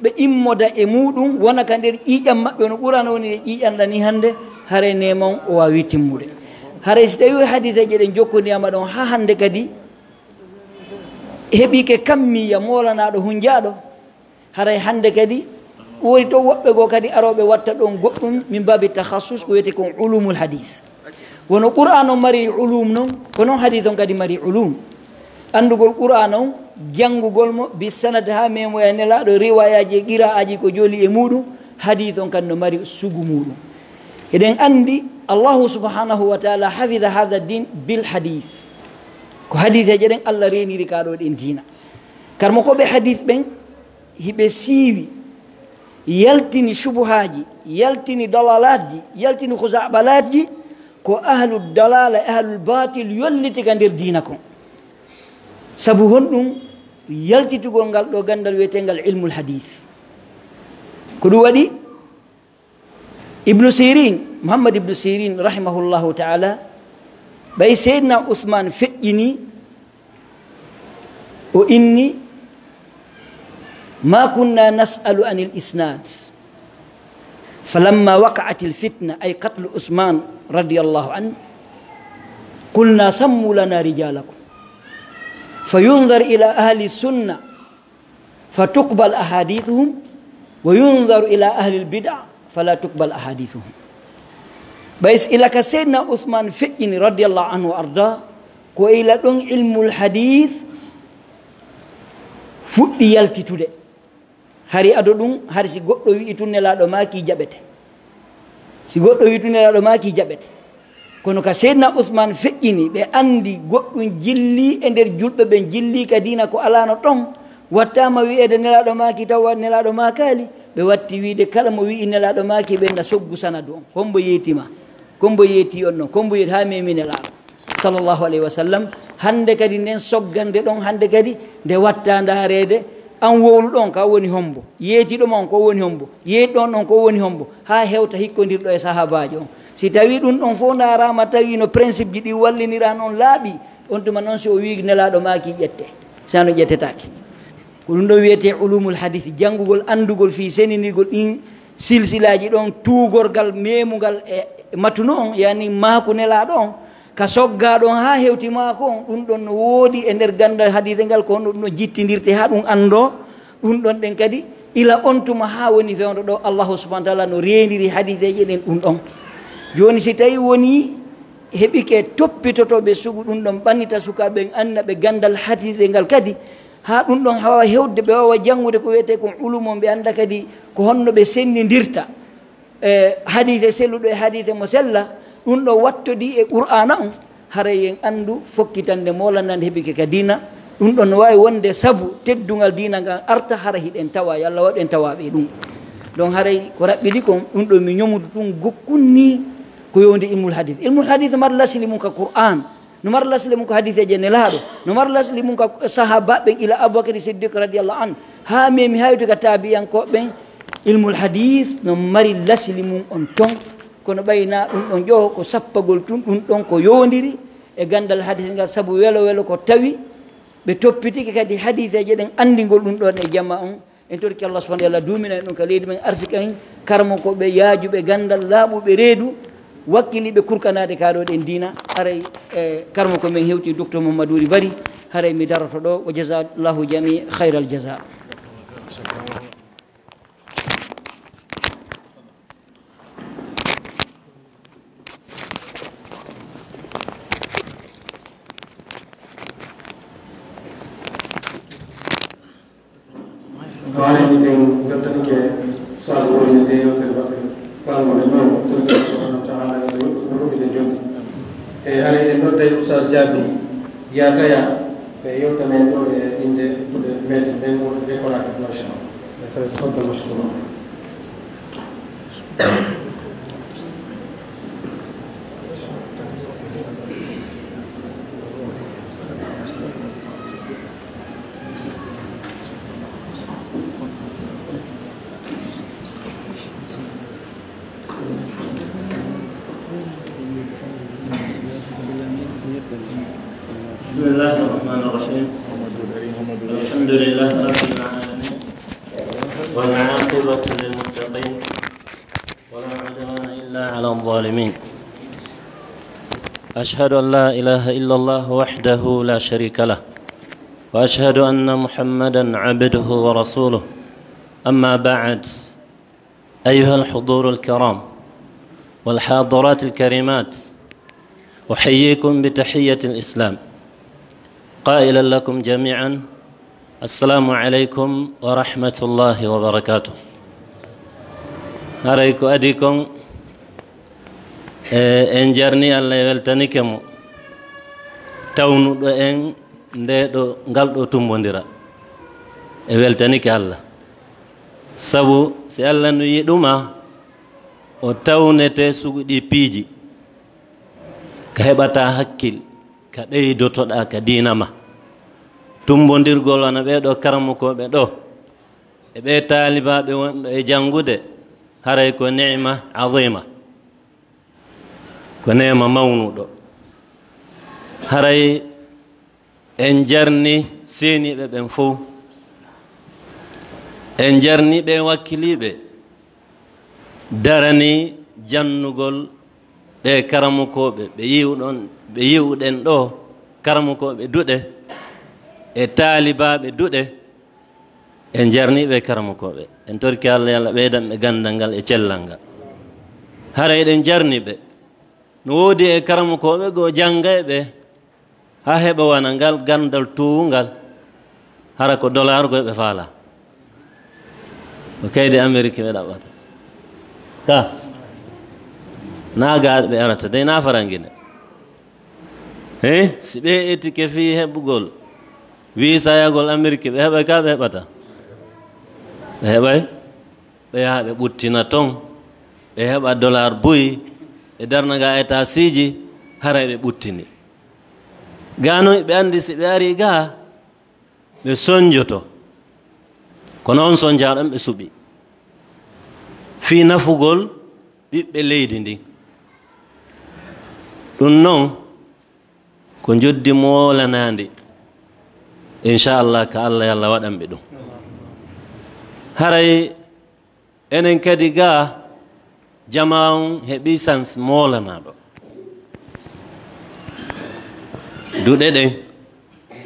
ɓe immoda e muuɗum, wona ka nder ƴiiƴam maɓɓe, no Qur'ana woni e ƴiiƴam ɗan ni hannde, haray neema on o waawi timmude. Haray si tawi hadiseeje ɗen jokkondiyaama ɗon haa hannde kadi, heɓike kammiya moolanaaɗo hunjaaɗo, haray hannde kadi woodi to woɓɓe goo kadi arooɓe watta ɗon goɗɗum min baabi takhassus ko wiyetee kon ulumul hadith. Wono Qur'an on mari ulum non, ko non hadith on kadi mari ulum. Anndugol Qur'an on, janngugol mo, bi sanad haa memoya Nelaaɗo, riwayaaji e qira'aaji ko joli e muuɗum, hadith on kadi no mari sugu muuɗum. Eɗen anndi Allahu subhanahu wa ta'ala hafida hadha din bil hadith. Ko hadiseeje ɗen Allah reeniri ka ɗo ɗen diina. Karmo ko ɓe hadith ɓen, hiɓe siiwi, yaltini shubuhaaji, yaltini dalalaatji, yaltini khuza'balaatji, ko ahlu dalala, ahlu batil yolliti ka nder diina kon. Sabu honɗum? Yaltitugol ngal ɗo gandal wiyetengal ilmul hadith. Ko ɗum waɗi Ibnu Sirin, Muhammad Ibnu Sirin, rahimahullahu ta'ala, ɓay Seydina Uthman feƴƴini, o inni, "Ma kunna nas'alu anil isnad. Falamma waqa'atil fitna, ay qatlu Uthman radiyallahu anhu, qulna sammu lana rijalakum. Fayunzar ila ahli sunna, fatuqbal ahadithuhum, wa yunzaru ila ahli bid'a, fala tuqbal ahadithuhum." Ɓay s-, ila ka Seydina Uthman feƴƴini radiyallahu anhu wa arda, ko ila ɗon ilmul hadith fuɗɗi yaltitude. Hari ado ɗum, hari si goɗɗo wi'i tun Nelaaɗo maaki jaɓete. Si goɗɗo wi'i tun Nelaaɗo maaki jaɓete. Kono ka Seydina Uthman feƴƴini, ɓe anndi goɗɗum jilli e nder julɓe ɓen, jilli ka diina ko alaano ton, wattaama wi'eede Nelaaɗo maaki tawa Nelaaɗo maakaali, ɓe watti wi'de kala mo wi'i Nelaaɗo maaki ɓe na soggu sanadu on. Hombo yeeti ma? Kombo yeeti on non? Kombo yeeti haa memi Nelaaɗo sallallahu alayhi wa sallam? Hannde kadi nden soggande ɗon, hannde kadi nde watta ndaareede, an wowluɗo on ka woni hombo? Yeetiɗo ma on ko woni hombo? Yeetiɗo on ɗon ko woni hombo? Haa hewta hikkondirɗo e sahaabaajo on. Si tawi ɗum ɗon fof ndaaraama, tawi no principe ji ɗi wallinira noon laaɓi, on tuma noon si o wii Nelaaɗo maaki ƴette, si hano ƴettetaake. Ko ɗum ɗon wiyetee ulumul hadith, janngugol, anndugol fii seninirgol ɗin silsilaaji ɗon, tuugorgal, meemungal e matuno on, yani maaku Nelaaɗo on, ka soggaa ɗon haa hewti maaku on, ɗum ɗon no woodi e nder ganndal hadiise ngal, ko honno ɗum ɗon jittindirtee haa ɗum anndoo. Ɗum ɗon ɗen kadi, ila on tuma haa woni fewndo ɗo Allahu subhanahu wa taala no reeniri hadiiseeje ɗen ɗum ɗon. Jooni si tawi woni heɓike toppitotooɓe sugu ɗum ɗon ɓannita sukaaɓe ɓen, annda ɓe ganndal hadiise ngal kadi, haa ɗum ɗon waawa hewde, ɓe waawa janngude ko wiyetee kon ulumu on, ɓe annda kadi ko honno ɓe sennindirta e hadiise selluɗo e hadiise mo sella, Ɗum ɗo wattodii e Qur'aana on, haray en anndu fokkitande moolanaande heɓike ka diina. Ɗum ɗon no waawi wonde sabu teddungal diina ngal arta, hara hiɗen tawa, yo Allah waɗu en tawaaɓe e ɗum. Donc haray ko raɓɓiɗi kon, ɗum ɗo mi ñomudu ɗum gokkun nii ko yowndi ilmul hadis. Ilmul hadis mar lasli mum ka Qur'aan, no mar lasli mum ko hadiseeje Nelaaɗo, no mar lasli mum ka sahaabaaɓe ɓen ila Abubakar Siddiq radiyallahu anhu, haa memi haydu ka taabiyankooɓe ɓen, ilmul hadis no mari lasli mum on ton. Kono ɓay na ɗum ɗon ƴoho ko sappagol tun, ɗum ɗon ko yowondiri e ganndal hadis ngal, sabu welo welo ko tawi ɓe toppitike kadi hadiseeje ɗen anndingol ɗum ɗon e jama on. En torki Allah subhanahu wa ta'ala duumina en ɗum ka leydi men, arsika en karamokooɓe yaajuɓe ganndal, laaɓuɓe reedu, wakkiliiɓe kurkanaade ka ɗo ɗen diina. Haray, eh, karamoko men hewti Docteur Mamadou Ri Bari, haray mi daroto ɗo. Wa jazallahu jami khairal jaza. Ko aray en jottanike Oustaz Wori e nde yewtere maɓɓe. Kanko ne ɗo, torki Allah subhanahu wa ta'ala, ko ɗum ɓe jooɗi. E aray en nodday Oustaz Jaabi Yataya, ɓe yewtana en ɗo e innde ɓe meɗen ɓen wonɓe décorateur, machallah. Ɓe tawi tafaddal mashkura. بسم الله الرحمن الرحيم. الحمد لله رب العالمين، والعاقبة للمتقين، ولا عدوان إلا على الظالمين. أشهد أن لا إله إلا الله وحده لا شريك له، وأشهد أن محمدا عبده ورسوله. أما بعد، أيها الحضور الكرام والحاضرات الكريمات، أحييكم بتحية الإسلام، قائلا لكم جميعا: السلام عليكم ورحمة الله وبركاته. Haray ko adii kon, e, en jarni Allah, e weltanike mo, tawnuɗo en nde ɗo, ngal ɗo tumbondira. E weltanike Allah. Sabu si Allah no yiɗuma, o tawnete sugu ɗi piiji, ka heɓata hakkil, ka ɓeydotoɗa ka diina ma. Tumbondirgol wano ɓee ɗo karamokooɓe ɗo, e ɓee taalibaaɓe wonɓe e janngude, haray ko ni'ma azima, ko neema mawnuɗo. Haray en jarni seeniiɓe ɓen fow, en jarni ɓee wakkiliiɓe darani jannugol ɓee karamokooɓe ɓe yi'uɗon, ɓe yi'uɗen ɗo, karamokooɓe duɗe e taalibaaɓe duɗe. En jarni ɓee karamokooɓe, en torki Allah, yo Allah ɓeydan ɓe ganndal ngal e cellal ngal. Hara eɗen jarni ɓe, no woodi e karamokooɓe goo janngay ɓe haa heɓa wona ngal ganndal toowungal, hara ko dollar goo ɓe faalaa. Ko kaydi Amerik ɓe ɗaɓɓata ka, naa gaa ɓe arata dey, naa farangi ne. He, si ɓe etike fii heɓugol wiisa yahgol Amerik, ɓe heɓay ka ɓe heɓata? Ɓe heɓay. Ɓe yaha ɓe ɓuttina ton, ɓe heɓa dollar buy, ɓe darna ga etasiiji, haray ɓe ɓuttini. Gaa non ɓe anndi si ɓe arii gaa, ɓe sonjoto. Kono on sonjaaɗo on ɓe suɓi fii nafugol ɓiɓɓe leydi ndin. Ɗum non ko njoddi moolanaandi, inchallah, ka Allah, yo Allah waɗan ɓe ɗum. Haray enen kadi gaa, jamaa on heɓii sans moolanaaɗo. Duɗe ɗen,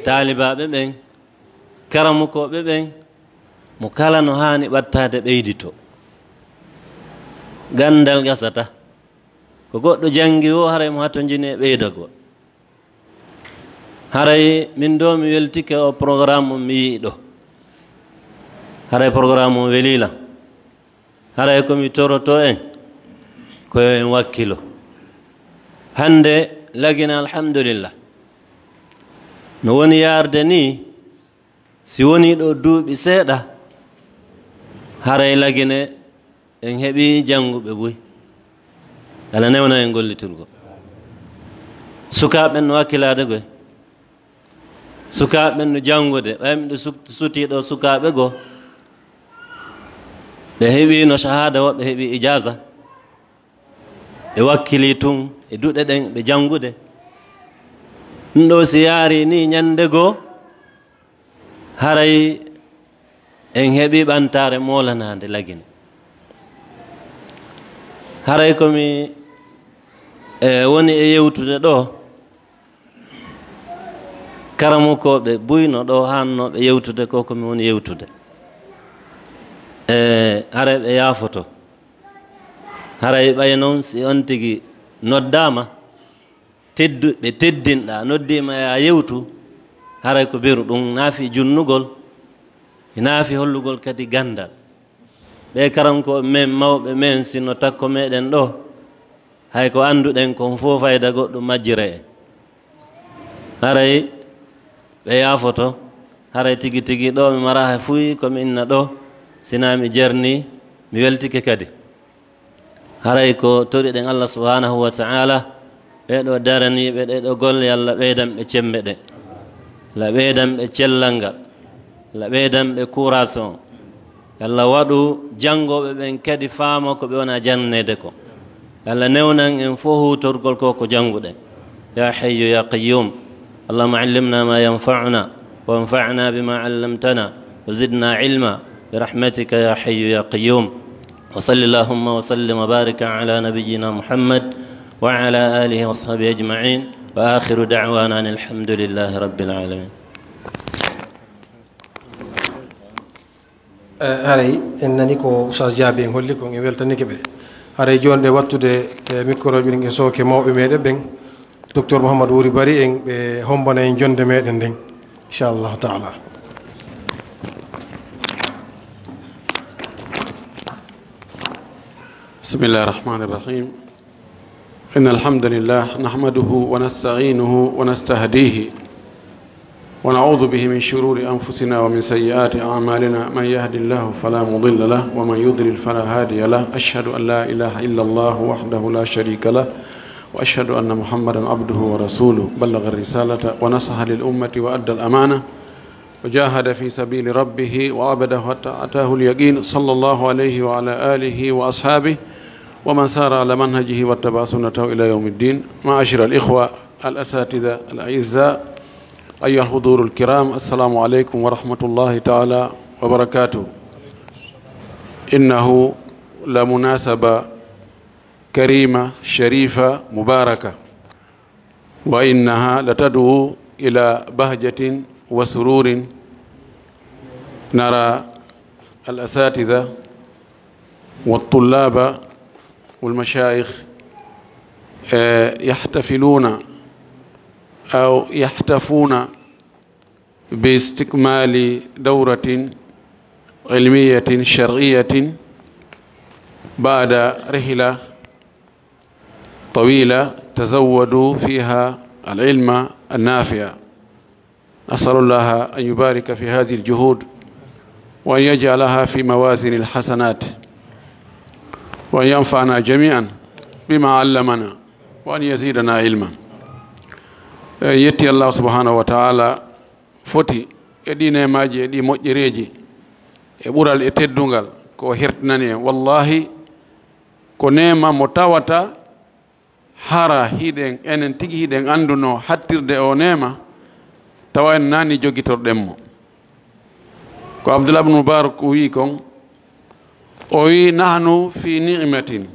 taalibaaɓe ɓen, karamokooɓe ɓen, mo kala no haani ɓattaade ɓeyditoo. Ganndal gasata. Ko goɗɗo janngi woo, haray mo hatonjini e ɓeydagol. Haray min ɗoo mi weltike oo programme on mi yi'i ɗoo. Haray programme on welii lan. Haray ko mi torotoo en, ko yo en wakkilo. Hannde Lagine, alhamdulillah, no woni yaarde nii, si wonii ɗo duuɓi seeɗa, haray Lagine en heɓii jannguɓe buy. Alla newna en gollitirgol. Sukaaɓe ɓen no wakkilaade koy. Sukaaɓe ɓen no janngude. Ɓay miɗo suk-, sutii ɗo sukaaɓe goo. Ɓe heɓiino shahaada, woɓɓe heɓii ijaaza. Ɓe wakkilii tun e duɗe ɗen, ɓe janngude. Ɗun ɗoo si yaarii nii, ɲannde goo, haray en heɓii ɓantaare moolanaande Lagine. Haray ko mi, e, woni e yewtude ɗoo, karamokooɓe buy no ɗoo haannooɓe yewtude ko, ko mi woni yewtude. E, haray ɓe yaafoto. Haray ɓay non si on tigi noddaama, teddu-, ɓe teddinɗaa, noddiima yaa yewtu, haray ko beru ɗun, naa fii junnugol, naa fii hollugol kadi ganndal. Ɓee karankooɓe men, mawɓe men, si no takko meɗen ɗoo, hay ko annduɗen kon fow fayda goɗɗun majjiree en. Haray ɓe yaafoto, haray tigi tigi ɗoo mi maraa hay fuy ko mi inna ɗoo, si naa mi jarnii, mi weltike kadi. Haray ko toriɗen Alla subhanahu wa ta'ala, ɓee ɗoo daraniiɓe ɗee ɗoo golle, Alla ɓeydan ɓe cemmbe ɗen. Alla ɓeydan ɓe cellal ngal. Alla ɓeydan ɓe courage on. Yo Alla waɗu janngooɓe ɓen kadi faama ko ɓe wona janngeede ko. Yo Alla newnan en fow huutorgol ko ko jannguɗen. يا حي يا قيوم، اللهم علمنا ما ينفعنا، وانفعنا بما علمتنا، وزدنا علما، برحمتك يا حي يا قيوم. وصل اللهم وسلم وبارك على نبينا محمد وعلى آله وصحبه أجمعين. وآخر دعوانا أن الحمد لله رب العالمين. Eh, haray en nani ko Oustaz Jaabi en holli kon, en weltanike ɓe. Haray jooni ɗe wattude, eh, micro ɓiɗen en sooke mawɓe meɗen ɓen, Docteur Mouhamadou Wuri Bari en, ɓe hombana en jonde meɗen nden, inchallahu taala. بسم الله الرحمن الرحيم. إن الحمد لله نحمده ونستعينه ونستهديه ونعوذ به من شرور أنفسنا ومن سيئات أعمالنا. من يهد الله فلا مضل له ومن يضلل فلا هادي له. أشهد أن لا إله إلا الله وحده لا شريك له وأشهد أن محمدا عبده ورسوله. بلغ الرسالة ونصح للأمة وأدى الأمانة وجاهد في سبيل ربه وعبده حتى أتاه اليقين، صلى الله عليه وعلى آله وأصحابه ومن سار على منهجه واتبع سنته إلى يوم الدين. معاشر الإخوة الأساتذة الأعزاء، أيها الحضور الكرام، السلام عليكم ورحمة الله تعالى وبركاته. إنه لمناسبة كريمة شريفة مباركة، وإنها لتدعو إلى بهجة وسرور. نرى الأساتذة والطلاب والمشايخ، آه، يحتفلون أو يحتفون باستكمال دورة علمية شرعية بعد رحلة طويلة تزودوا فيها العلم النافع. نسأل الله أن يبارك في هذه الجهود وأن يجعلها في موازين الحسنات وأن ينفعنا جميعا بما علمنا وأن يزيدنا علما. En yetti Allah subhanahu wa ta'ala foti e ɗi neemaaji, e ɗi moƴƴereeji, e ɓural e teddungal ko o hertinani en. Wallahi, ko neema mo tawata hara hiɗen, enen tigi hiɗen anndunoo hattirde o neema, tawa en naani jogitorɗen mo. Ko Abdullah ibn Mubarak o wi'i kon, o wi'i, "Nahnu fi ni'matin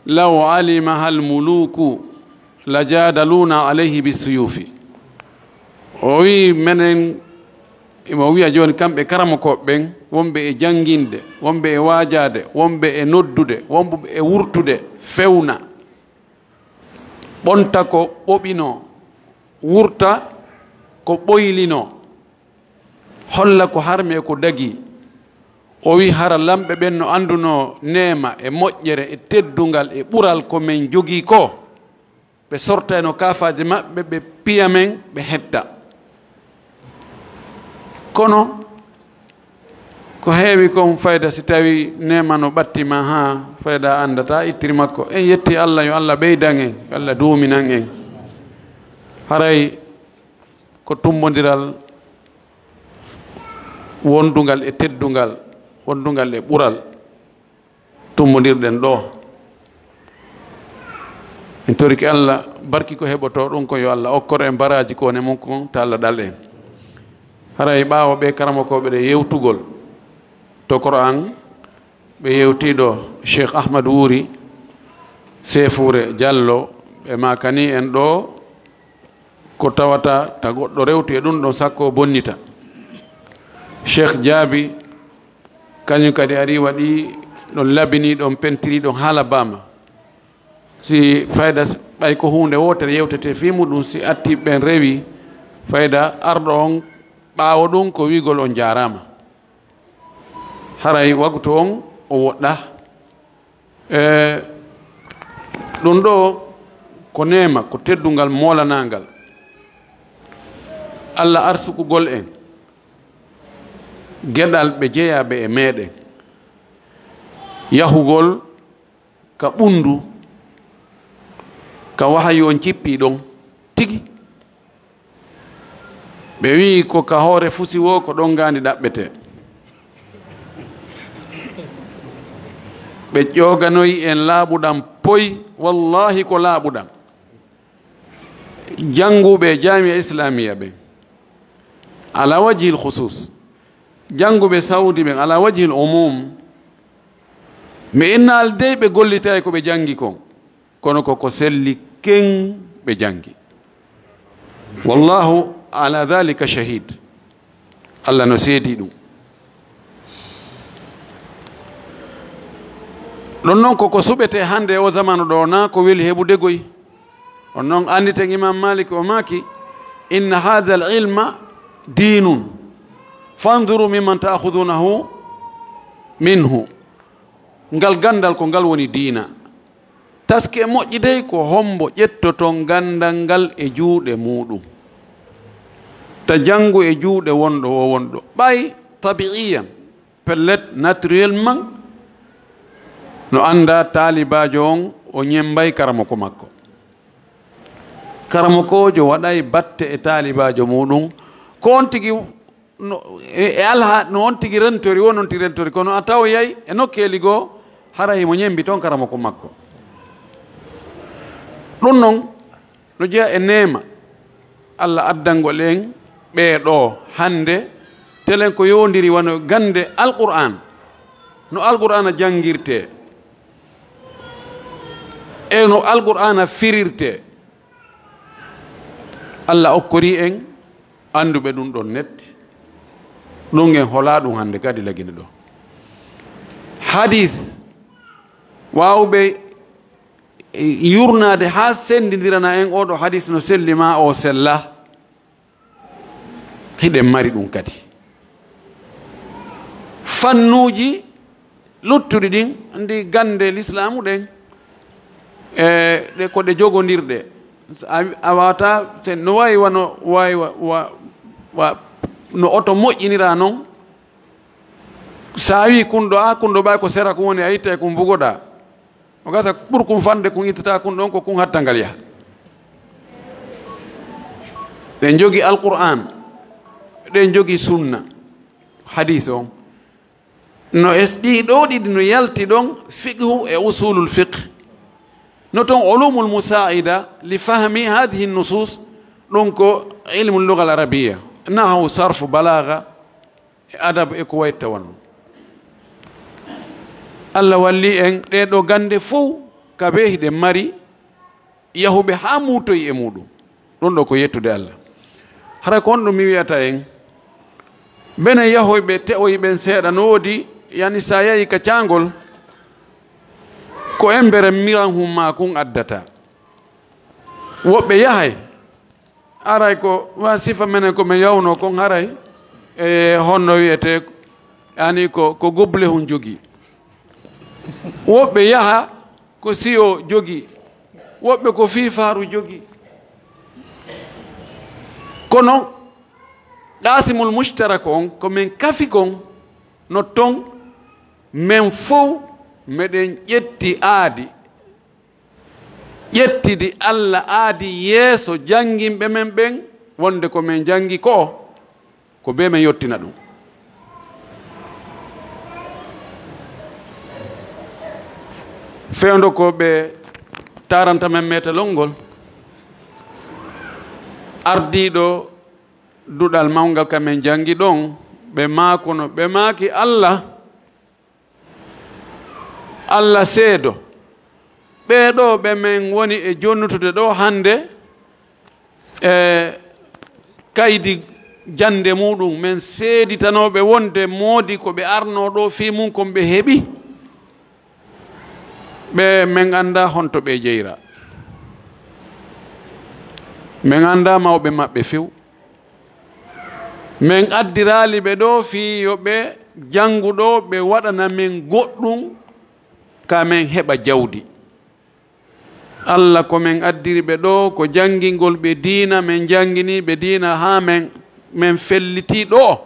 law alimaha al-muluku lajadaluna alayhi bisuyufi." O wi'i, menen, imo wi'a jooni kamɓe karamokooɓe ɓen, wonɓe e jannginde, wonɓe e waajaade, wonɓe e noddude, wonɓe e wurtude, fewna. Ɓonta ko ɓoɓinoo, wurta ko ɓoylinoo. Holla ko harmi e ko dagii. O wi'i, hara lamɓe ɓen no anndunoo neema e moƴƴere e teddungal e ɓural ko men jogii ko. ɓe sortayno kaafaaje maɓɓe, ɓe piya men, ɓe hetta. Kono ko heewi kon fayda, si tawi neema no ɓatti ma haa fayda anndata ittiri makko. En yetti Allah, yo Allah ɓeydan en, yo Allah duuminan en. Haray ko tummbondiral wondungal e teddungal, wondungal e ɓural. Tummbondirɗen ɗo. En torike Allah, barki ko heɓotoo ɗum kon, yo Allah okkor en baraaji ko ne mum kon, ta Allah ɗal en. Haray ɓaawo ɓe karamokooɓe ɗe yewtugol to Qur'an, ɓe yewtii ɗo Cheikh Ahmad Wuri, Seefuure Jallo, ɓe makani en ɗo ko tawata ta goɗɗo rewti e ɗum ɗon sakko o bonnita. Cheikh Jaabi, kañum kadi ari waɗi ɗon labini, ɗon pentiri, ɗon haala bama. Si fayda s-, ɓay ko huunde wootere yewtete fii muɗum, si atti ɓen rewi fayda arɗo on, ɓaawo ɗum ko wiigol on jaaraama. Haray waktu on o woɗɗa. E, ɗum ɗo ko neema, ko teddungal moolanangal. Allah arsukugol en geɗal ɓe jeyaaɓe e meɗen. Yahugol ka ɓunndu, ka wahayu on jippii ɗon tigi. Ɓe wi'i ko ka hoore fusi woo, ko ɗon ngaandi ɗaɓɓetee. Ɓe ƴooganoyi en laaɓuɗam poy, wallaahi ko laaɓuɗam. Jannguɓe jaamiya islamiya ɓen, ala wajhil khusus, jannguɓe Saudi ɓen, ala wajhil umum, mi innaali dey ɓe gollitay ko ɓe janngi kon, kono ko ko selli ken ɓe janngi. Wallahu ala dhalika shahid. Allah no seedi ɗum. Ɗum noon ko ko suɓetee hannde e o zamanu ɗo, na ko weli heɓude goy. On noon annditen Imam Malik o maaki, "Inna hadha al ilma dinun, fanzuru mimman ta'khudunahu minhu." Ngal ganndal ko ngal woni diina. Taski e moƴƴi dey, ko hombo ƴettoton ganndal ngal e juuɗe muuɗum? Ta janngu e juuɗe wonɗo o wonɗo. Ɓay tabi'iyan, pellet, naturellement, no annda taalibaajo on, o ñemmbay karamoko makko. Karamokoojo waɗay batte e taalibaajo muuɗum, ko on tigi no, e, e alha, no on tigi rentori, won on tigi rentori, kono a tawoyay e nokkeeli goo, hara himo ñemmbi toon karamoko makko. Ɗum noon, no jeyaa e neema Allah addangol en ɓee ɗoo hannde, telen ko yowondiri wano gannde Alqur'aan, no Alqur'aana janngirtee, e no Alqur'aana firirtee. Allah okkorii en annduɓe ɗum ɗon netti. Ɗum en holaa ɗum hannde kadi lagine ɗo. Hadiis waawuɓe yurnaade haa senndindirana en oo ɗoo hadiis no selli maa o sella. Hiɗen mari ɗum kadi. Fannuuji luttuɗi ɗin, anndi gannde lislaamu ɗen, e ɗe ko ɗe jogondirɗe. A, a waata, se no waawi wano, waawi wa, wa, wa, no oto moƴƴinira non. Sa wi kunɗo, a kunɗo ɓay ko sera kun woni, a ittay kun bugoɗa. O gasa ɓur kun fande kun ittata kun ɗon ko kun hatta ngal yaha. Ɗen jogi Alqur'aan, ɗen jogi sunna, hadiis on. No es ɗi ɗo ɗiɗi no yalti ɗon fiqhu e usulul fiqh. No ton ulumul musaa'ida li fahmi hadhihi nusus, ɗon ko ilmu lugha al arabiyya, nahwu, sarf, balagha, e adab e ko wayi tawon. Allah walli en ɗee ɗoo gannde fow ka bee hiɗen mari yahuɓe haa muutoyi e muuɗum. Ɗum ɗoo ko yettude Allah. Hara ko honɗum mi wi'ata en? Bene yahoyɓe te'oyi ɓen seeɗa no woodi, yani sa yahi ka caangol, ko embere miran hum maa kun addata. Woɓɓe yahay, aray ko wa sifa menen ko men yawno kon haray, e honno wi'ete, ani ko, ko goble hun jogi. Woɓɓe yaha ko siyo jogi, Woɓɓe ko fiifaaru jogi. Kono Qaasimul Mushtarak on, ko men kafi kon, no ton, men fow meɗen ƴetti aadi, ƴettidi Alla aadi yeeso jannginɓe men ɓen, wonde ko men janngi ko, ko bee men yottina ɗum. Fewndo ko ɓe taaranta men meetalol ngol, ardiiɗo duɗal mawngal ka men janngi ɗon, ɓe maakuno, ɓe maaki Alla, Alla seedo, ɓee ɗoo ɓe men woni e jonnutude ɗoo hannde, e kaydi jannde muɗum, men seeditanooɓe wonde moodi ko ɓe arnoo ɗoo fii mum kon ɓe heɓi, ɓe men anndaa honto ɓe jeyra. Men anndaa mawɓe maɓɓe few. Men addiraali ɓe ɗoo fii yo ɓe janngu ɗoo, ɓe waɗana men goɗɗum, ka men heɓa jawdi. Alla ko men addiri ɓe ɗoo, ko janngingol ɓe diina, men jannginii ɓe diina haa men, men fellitii ɗoo.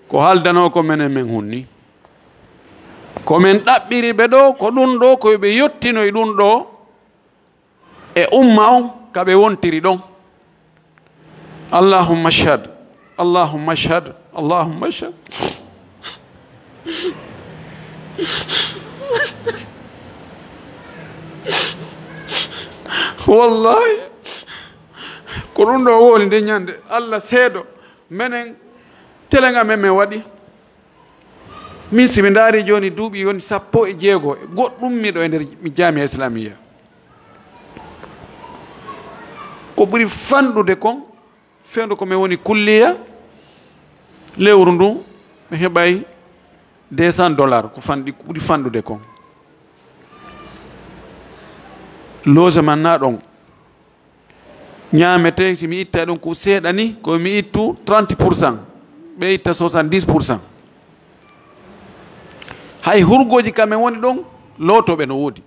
Ko haaldanoo ko menen men hunni. Ko men ɗaɓɓiri ɓe ɗoo, ko ɗum ɗoo, ko yo ɓe yottinoy ɗum ɗoo e umma on ka ɓe wontiri ɗon. Allahumma ashhad, Allahumma ashhad, Allahumma ashhad. Wallahi, ko ɗum ɗoo woni nde ñande, Alla seedo, menen telenga men men waɗi. Min, si mi ndaari jooni, duuɓi woni sappo e jeego e goɗɗum, miɗo e nder mi jaamiya islamiyya. Ko ɓuri fanɗude kon, fewndo ko mi woni kulliya, lewru ndu mi heɓay deux cents dollars, ko fanɗi, ko ɓuri fanɗude kon. Logement na ɗon. Ñaametee, si mi itta ɗum ko seeɗa ni, ko mi ittu trente pour cent, ɓe itta soixante-dix pour cent. Hay hurgooji kam en woni ɗon, lootooɓe no woodi.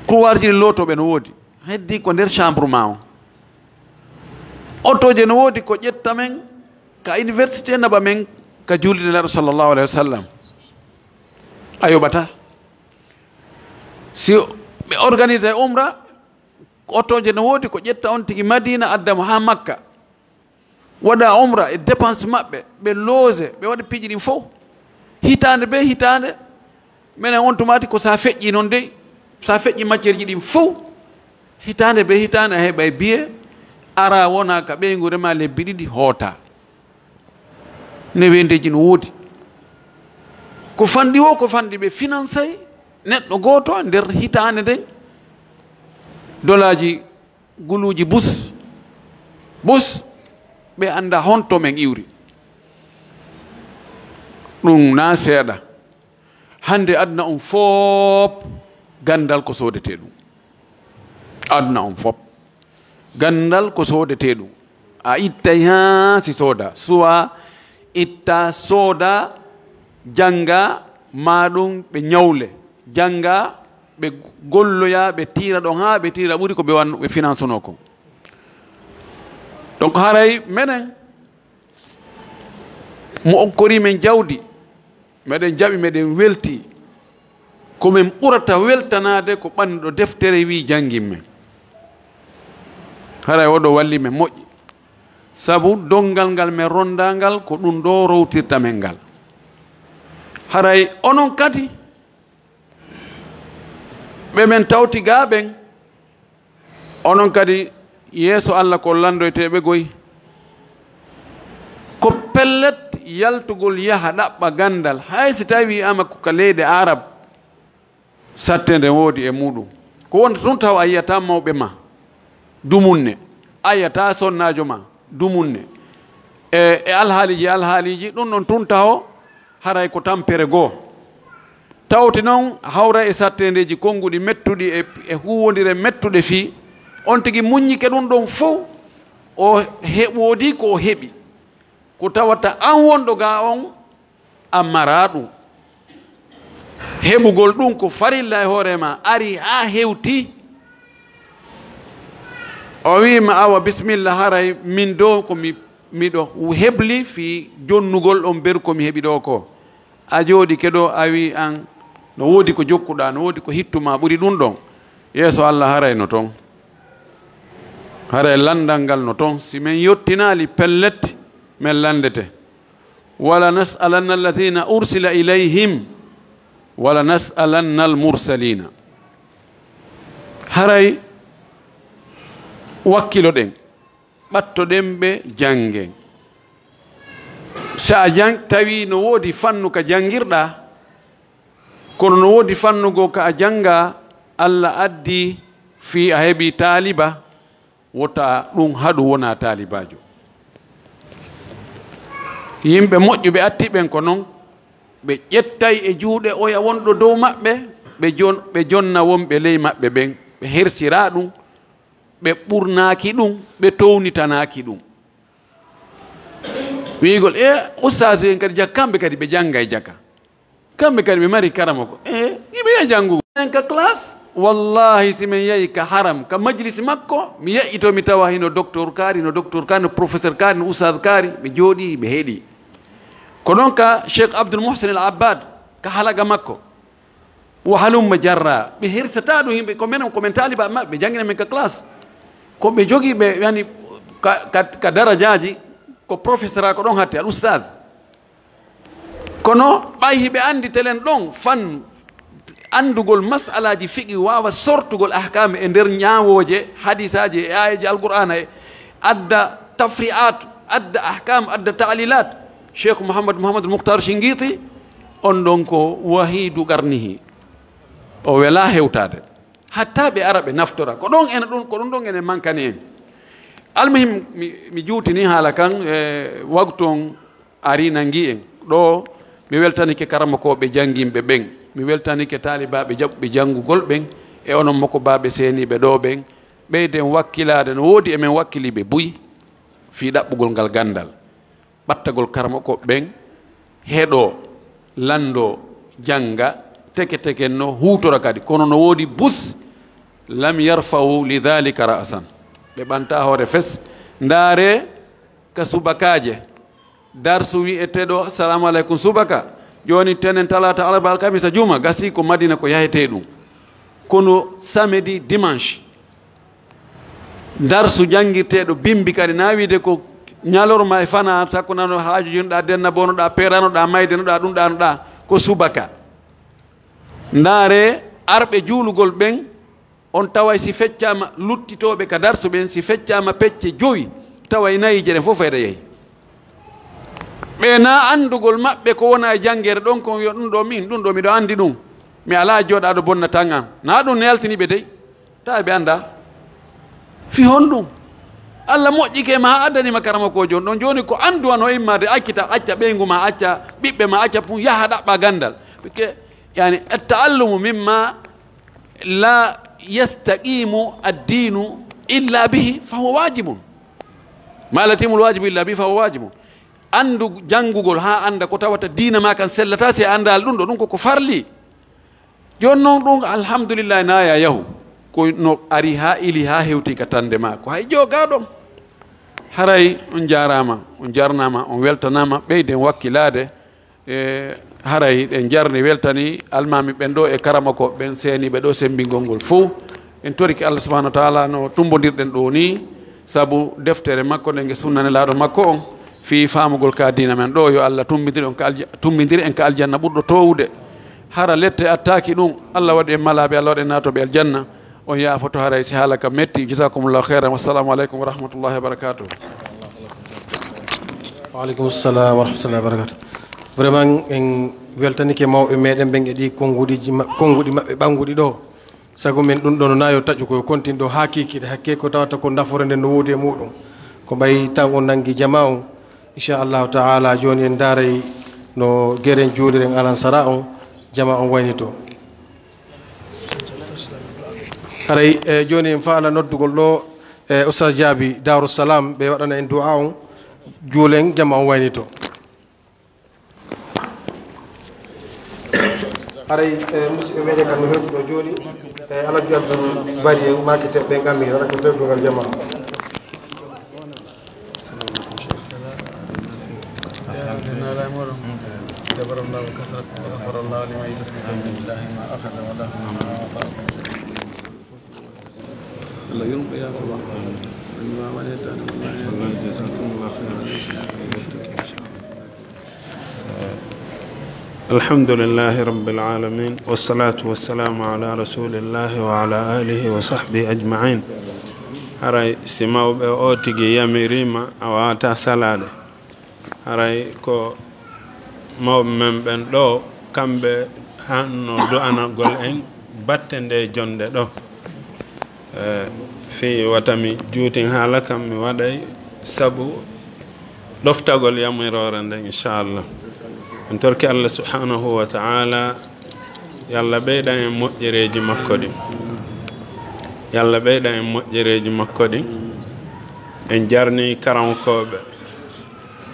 Couloirji ɗi lootooɓe no woodi. Heddi ko nder chambre ma on. Otooje no woodi ko ƴetta men ka université, naɓa men ka juulde Nelaaɗo sallallahu alayhi wa sallam. A yoɓata. Si ɓe organise umra, otooje no woodi ko ƴetta on tigi Madina, adda mo haa Makka. Waɗa umra e dépense maɓɓe, ɓe loge, ɓe waɗa piiji ɗin fof. Hitaande be hitaande, menen on tumaati ko sa feƴƴi noon dey, sa feƴƴi matière ji ɗin fof, hitaande be hitaande a heɓay billet, ara wona ka ɓeyngu rema lebbi ɗiɗi hoota. Ne weendeeji no woodi. Ko fanɗi wo, ko fanɗi ɓe financay neɗɗo gooto nder hitaande nden. Dolaaji guluuji bus, bus, ɓe annda honto men iwri. Ɗum na seeɗa. Hannde aduna on fof, ganndal ko soodetee ɗum. Aduna on fof, ganndal ko soodetee ɗum. A ittay haa si sooda, suwa itta, sooda, jannga, ma ɗum ɓe ñawle, jannga, ɓe golloya, ɓe tiira ɗon haa ɓe tiira ɓuri ko ɓe wanno, ɓe finansuno kon. Donc haray menen mo okkori men jawdi, meɗen jaɓi, meɗen welti. Ko men ɓurata weltanaade ko ɓanndo deftere wi janngin men. Haray oɗo walli men moƴƴi. Sabu donngal ngal men ronnda ngal, ko ɗum ɗo rowtirta men ngal. Haray onon kadi, ɓe men tawti gaa ɓen, onon kadi yeeso Alla ko lanndoyteeɓe goy. Ko pellet, yaltugol yaha ɗaɓɓa ganndal, hay si tawi wiyaama ko ka leyɗe Arab, sattende woodi e muɗum. Ko wonta tun taw a yiyata mawɓe ma dumunne, a yiyata sonnaajo ma dumunne. E, e alhaaliiji, alhaaliiji, ɗum ɗon tun taho haray ko tampere goo. Tawti noon hawra e satteendeeji konnguɗi mettuɗi e, e huuwondire mettuɗe fii on tigi muññike ɗum ɗon fow, o he-, woodi ko o heɓi. Ko tawata an wonɗo gaa on, a maraa ɗum. Heɓugol ɗum ko farilla e hoore ma, ari haa hewti. O wiima, "Awa, bisimilla, haray min do ko mi, miɗo hebli fii jonnugol on beru ko mi heɓi ɗoo ko." A jooɗike ɗoo, a wii an, no woodi ko jokkuɗaa, no woodi ko hittu ma ɓuri ɗum ɗon. Yeeso Allah haray no ton. Haray lanndal ngal no ton. Si men yottinaali, pellet, men lanndete. "Wala nas'alanna alladhina ursila ilayhim, wala nas'alanna al-mursalina." Haray wakkiloɗen, ɓattoɗen ɓe, janngen. Si a jang-, tawi no woodi fannu ka janngirɗaa, kono no woodi fannu goo ka a janngaa, Alla addi fii a heɓii taaliba, wota ɗum haɗu wonaa taalibaajo. Yimɓe moƴƴuɓe atti ɓen ko non, ɓe ƴettay e juuɗe oya wonɗo dow maɓɓe, ɓe jon-, ɓe jonna wonɓe ley maɓɓe ɓen, ɓe hersiraa ɗum, ɓe ɓurnaaki ɗum, ɓe townitanaaki ɗum. Wi'ugol, "E, ustaas en kadi jaka, kamɓe kadi ɓe janngay jaka. Kamɓe kadi ɓe mari karamoko." E, yiɓe yaha janngugo. En ka classe, wallahi, si men yahi ka haram, ka majlisi makko, mi yahi to mi tawa hino docteur kaari, no docteur kaari, no professeur kaari, no ustaas kaari, ɓe jooɗii, ɓe heɗii. Ko ɗon ka Cheikh Abdul Muhsin Al Abbad, ka halaga makko. Wa halumma jarra. Ɓe hersataa ɗum yimɓe, ko men, ko men taaliba maɓɓe, ɓe janngina men ka classe. Ko ɓe jogii ɓe, yani, ka, ka, ka darajaaji, ko professeur ko ɗon hatti, al ustaad. Kono ɓay hiɓe anndi telen ɗon fan anndugol masalaaji fiqi waawa sortugol ahkaam e nder ñaawooje, hadisaaji e aayeeje Alqur'aana e adda tafri'aat, adda ahkaam, adda ta'lilaat. Cheikh Mouhammad, Mouhammad Mukhtar Shinqiti, on ɗon ko wahiidu qarnihi. O welaa hewtaade. Hatta ɓe ara ɓe naftora. Ko ɗon ene ɗon, ko ɗon ɗon ene mankani en. Almuhim, mi, mi juutini haala kan, e waktu on ari nangi en. Ɗo, mi weltanike karamokooɓe jannginɓe ɓen. Mi weltanike taalibaaɓe jaɓɓuɓe janngugol ɓen. E onon mokobaaɓe seeniiɓe ɗo ɓen. Ɓeyden wakkilaade no woodi e men wakkiliiɓe buy fii ɗaɓɓugol ngal ganndal. Ɓattagol karamoko ɓen, heɗoo, lanndoo, jannga, teke teke no huutora kadi. Kono no woodi bus, lam yarfa'u li dhalika ra'san. Ɓe ɓantaa hoore fes. Ndaaree ka subakaaje. Darsu wi'eteeɗo, "Assalamu aleykum subaka." Jooni tenen talaata, alarba, alkamisa, juma, gasii ko Madina ko yahetee ɗum. Kono samedi, dimanche, darsu janngirteeɗo bimbi kadi, na wiide ko ñalorma e fana, sakko nano haaju jonuɗaa, denna bonoɗaa, peeranoɗaa, maydenoɗaa, ɗum ɗaanoɗaa, ko subaka. Ndaaree arɓe juulugol ɓen, on taway si feccaama luttitooɓe ka darsu ɓen, si feccaama pecce jowi, taway nayiije ɗen fof fayda yehi. Ɓe na anndugol maɓɓe ko wona e janngeede ɗon, kon yo ɗum ɗo min, ɗum ɗo miɗo anndi ɗum. Mi alaa jooɗaaɗo bonna tan an. Na ɗum ne yaltini ɓe dey. Tawi ɓe anndaa. Fi honɗum? Allah moƴƴike ma, addani ma karamokoojo on ɗon. Jooni ko anndu an o immaade, accita, acca ɓeyngu ma, acca ɓiɓɓe ma, acca pun, yaha ɗaɓɓa ganndal. Parce que, yani, at-ta'allumu mimma la yastaqimu ad-dinu illa bihi, fa huwa wajibun. Ma la yatimul wajibu illa bihi, fa huwa wajibun. Anndu janngugol haa annda ko tawata diina ma kan sellata si a anndaali ɗum ɗo, ɗum ko ko farli. Jooni noon ɗum, alhamdulillahi, na ya yahu. Ko no ari haa ili haa hewti ka tande ma. Ko hay joogaa ɗon. Haray on jaaraama, on jarnaama, on weltanaama, ɓeyden wakkilaade. E, haray ɗen jarni weltani almaami ɓen ɗo e karamoko ɓen seeniiɓe ɗo semmbingol ngol fof. En torike Allah subhanahu wa taala no tumbondirɗen ɗo ni, sabu deftere makko nde nge sunna nelaaɗo makko on, fii faamugol ka diina men ɗo, yo Allah tumbindir on ka alja-, tumbindir en ka aljanna ɓurɗo toowude. Hara lette attaaki ɗum, Allah waɗi en malaaɓe, Allah waɗi en naatooɓe aljanna. On yaafoto haray si haala ka metti. Jazakumullahu khairan. Wassalamu aleykum wa rahmatullahi wa barakatuh. Wa aleykum salam wa rahmatullahi wa barakatuh. Vraiment, en weltanike mawɓe meɗen ɓen e ɗi konnguɗiji ma-, konnguɗi maɓɓe ɓannguɗi ɗo. Sago men ɗum ɗo no nayo taƴu ko kontin ɗo haa kiikiiɗe, hakke ko tawata ko nafoore nden no woodi e muɗum. Ko ɓay tan on nangi jama on. Inchallahu taala, jooni en ndaaray no geren juuliren alansara on, jama on waynito. Haray, e, jooni en faala noddugol ɗo, e, Oustaz Jaabi Daaru Salaam, ɓe waɗana en du'a on, juulen, jama on waynito. Haray, eh, musidɓe meɗen kam no hewtuɗo jooni, eh, Alhaji Abdoul Bari en maakiteeɓe ɓe Ngamira, ko terdungal jamaa. جبر الله كسرك وغفر الله لميتك بفضل الله ما أخذ وله ما أعطى. Allah yurmo ɓe, yaafo ɓe. Wonde ma waɗe tan, wallahi. Wallahi, jazakumullahu khairan. الحمد لله رب العالمين، والصلاة والسلام على رسول الله وعلى آله وصحبه أجمعين. Haray si mawɓe o tigi yamiriima, a waawataa salaade. Haray ko mawɓe men ɓen ɗo, kamɓe hanno du'anagol en batte nde jonde ɗo. Eh, fii wata mi juutin haala kam, mi waɗay sabu ɗoftagol yamiroore nden, inchallah. En torki Allah subhanahu wa ta'ala, yo Allah ɓeydan en moƴƴereeji makko ɗin. Yo Allah ɓeydan en moƴƴereeji makko ɗin. En jarni karankooɓe,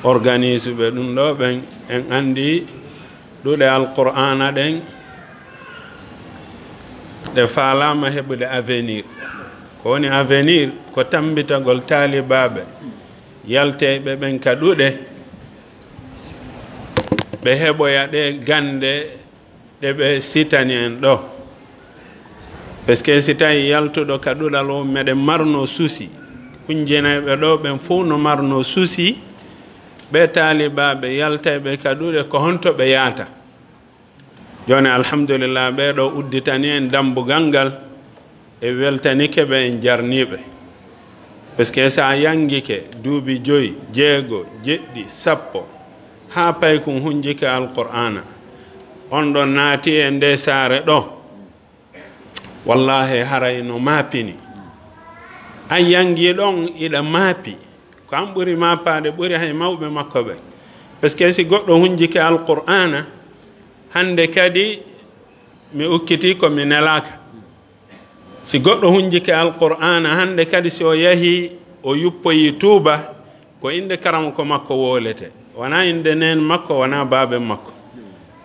organise ɓe ɗum ɗo ɓen, en anndi ɗuɗe Alqur'aana ɗen, ɗe faalaama heɓude avenir. Ko woni avenir? Ko tammbitagol taalibaaɓe yalteyɓe ɓen ka ɗuɗe, ɓe heɓoya ɗe gannde ɗe ɓe sitani en ɗo. Parce que si tawi yaltuɗo ka ɗuɗal o, meɗen marno souci, hunjinayɓe ɗo ɓen fof no marno souci, ɓe taalibaaɓe yaltayɓe ka ɗuɗe, ko honto ɓe yaata? Jooni, alhamdulillah, ɓee ɗo udditani en dambugal ngal, e weltanike ɓe, en jarniiɓe. Parce que so a yanngike duuɓi joyi, jeego, jeɗɗi, sappo, haa paykun hunjike Alqur'aana, on ɗon naati e nde saare ɗo, wallahi, haray no maapini. An yanngi ɗon, iɗa maapi. Ko an ɓuri maapaade, ɓuri hay mawɓe makko ɓe. Parce que si goɗɗo hunjike Alqur'aana, hannde kadi mi ukkiti ko mi nelaaka. Si goɗɗo hunjike Alqur'aana, hannde kadi si o yahi, o yuppoyi tuuba, ko innde karamoko makko woolete. Wonaa innde neen makko, wonaa baaben makko.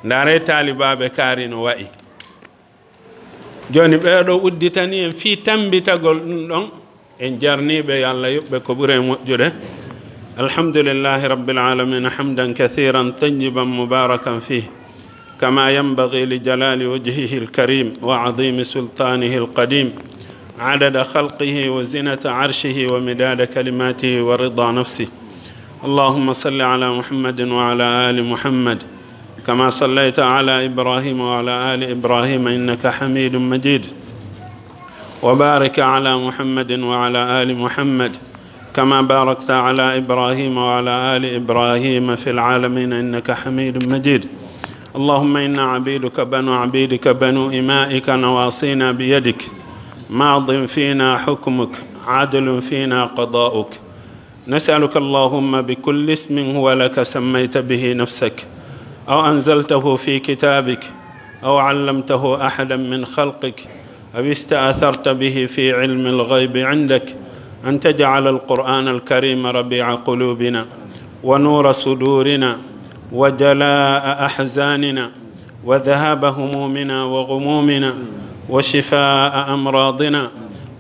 Ndaaree taalibaaɓe kaari no wa'i. Jooni ɓee ɗo udditani en fii tammbitagol ɗum ɗon, en jarniiɓe, yo Allah yoɓ ɓe ko ɓuri e moƴƴude. الحمد لله رب العالمين، حمدا كثيرا طيبا مباركا فيه، كما ينبغي لجلال وجهه الكريم وعظيم سلطانه القديم، عدد خلقه وزنة عرشه ومداد كلماته ورضا نفسه. اللهم صل على محمد وعلى آل محمد، كما صليت على إبراهيم وعلى آل إبراهيم إنك حميد مجيد. وبارك على محمد وعلى آل محمد، كما باركت على إبراهيم وعلى آل إبراهيم في العالمين إنك حميد مجيد. اللهم إنا عبيدك بنو عبيدك بنو إمائك نواصينا بيدك، ماض فينا حكمك، عدل فينا قضاؤك. نسألك اللهم بكل اسم هو لك سميت به نفسك، أو أنزلته في كتابك، أو علمته أحدا من خلقك، أو استأثرت به في علم الغيب عندك، أن تجعل القرآن الكريم ربيع قلوبنا، ونور صدورنا، وجلاء أحزاننا، وذهاب همومنا وغمومنا، وشفاء أمراضنا،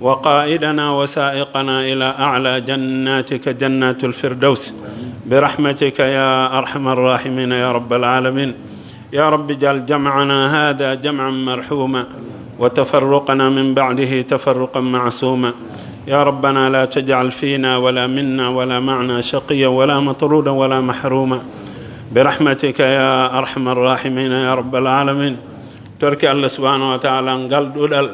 وقائدنا وسائقنا إلى أعلى جناتك جنات الفردوس، برحمتك يا أرحم الراحمين يا رب العالمين. يا رب اجعل جمعنا هذا جمعا مرحوما، وتفرقنا من بعده تفرقا معصوما. يا ربنا لا تجعل فينا ولا منا ولا معنا شقيا ولا مطرودا ولا محروما. برحمتك يا أرحم الراحمين يا رب العالمين. Torki Allah subhanahu wa ta'ala ngal ɗuɗal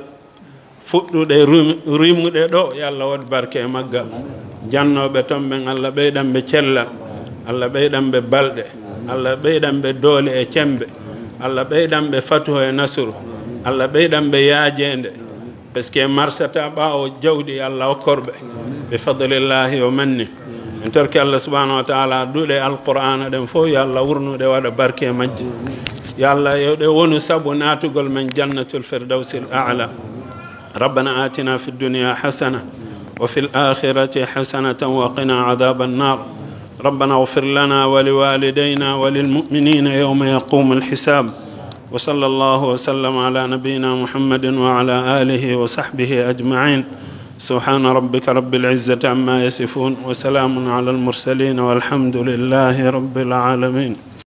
fuɗɗuɗe rim-, rimuɗe ɗo, yo Allah waɗ barke e maggal. Jannooɓe ton ɓen, Allah ɓeydan ɓe cellal, Allah ɓeydan ɓe balɗe, Allah ɓeydan ɓe doole e cembe, Allah ɓeydan ɓe fatuhu e nasuru, Allah ɓeydan ɓe yaajeende. Parce que marsata ɓaawo jawdi Allah okkorɓe, bi fadlillahi wa manni. En torki Allah subhanahu wa ta'ala duɗe Alqur'aana ɗen fof, yo Allah wurnuɗe waɗa barke e majje. Yo Allah yo ɗe wonu sabu naatugol men Jannatul Firdawsil A'la. ربنا آتنا في الدنيا حسنة وفي الآخرة حسنة وقنا عذاب النار. ربنا اغفر لنا ولوالدينا وللمؤمنين يوم يقوم الحساب. وصلى الله وسلم على نبينا محمد وعلى آله وصحبه أجمعين. سبحان ربك رب العزة عما يصفون، وسلام على المرسلين، والحمد لله رب العالمين.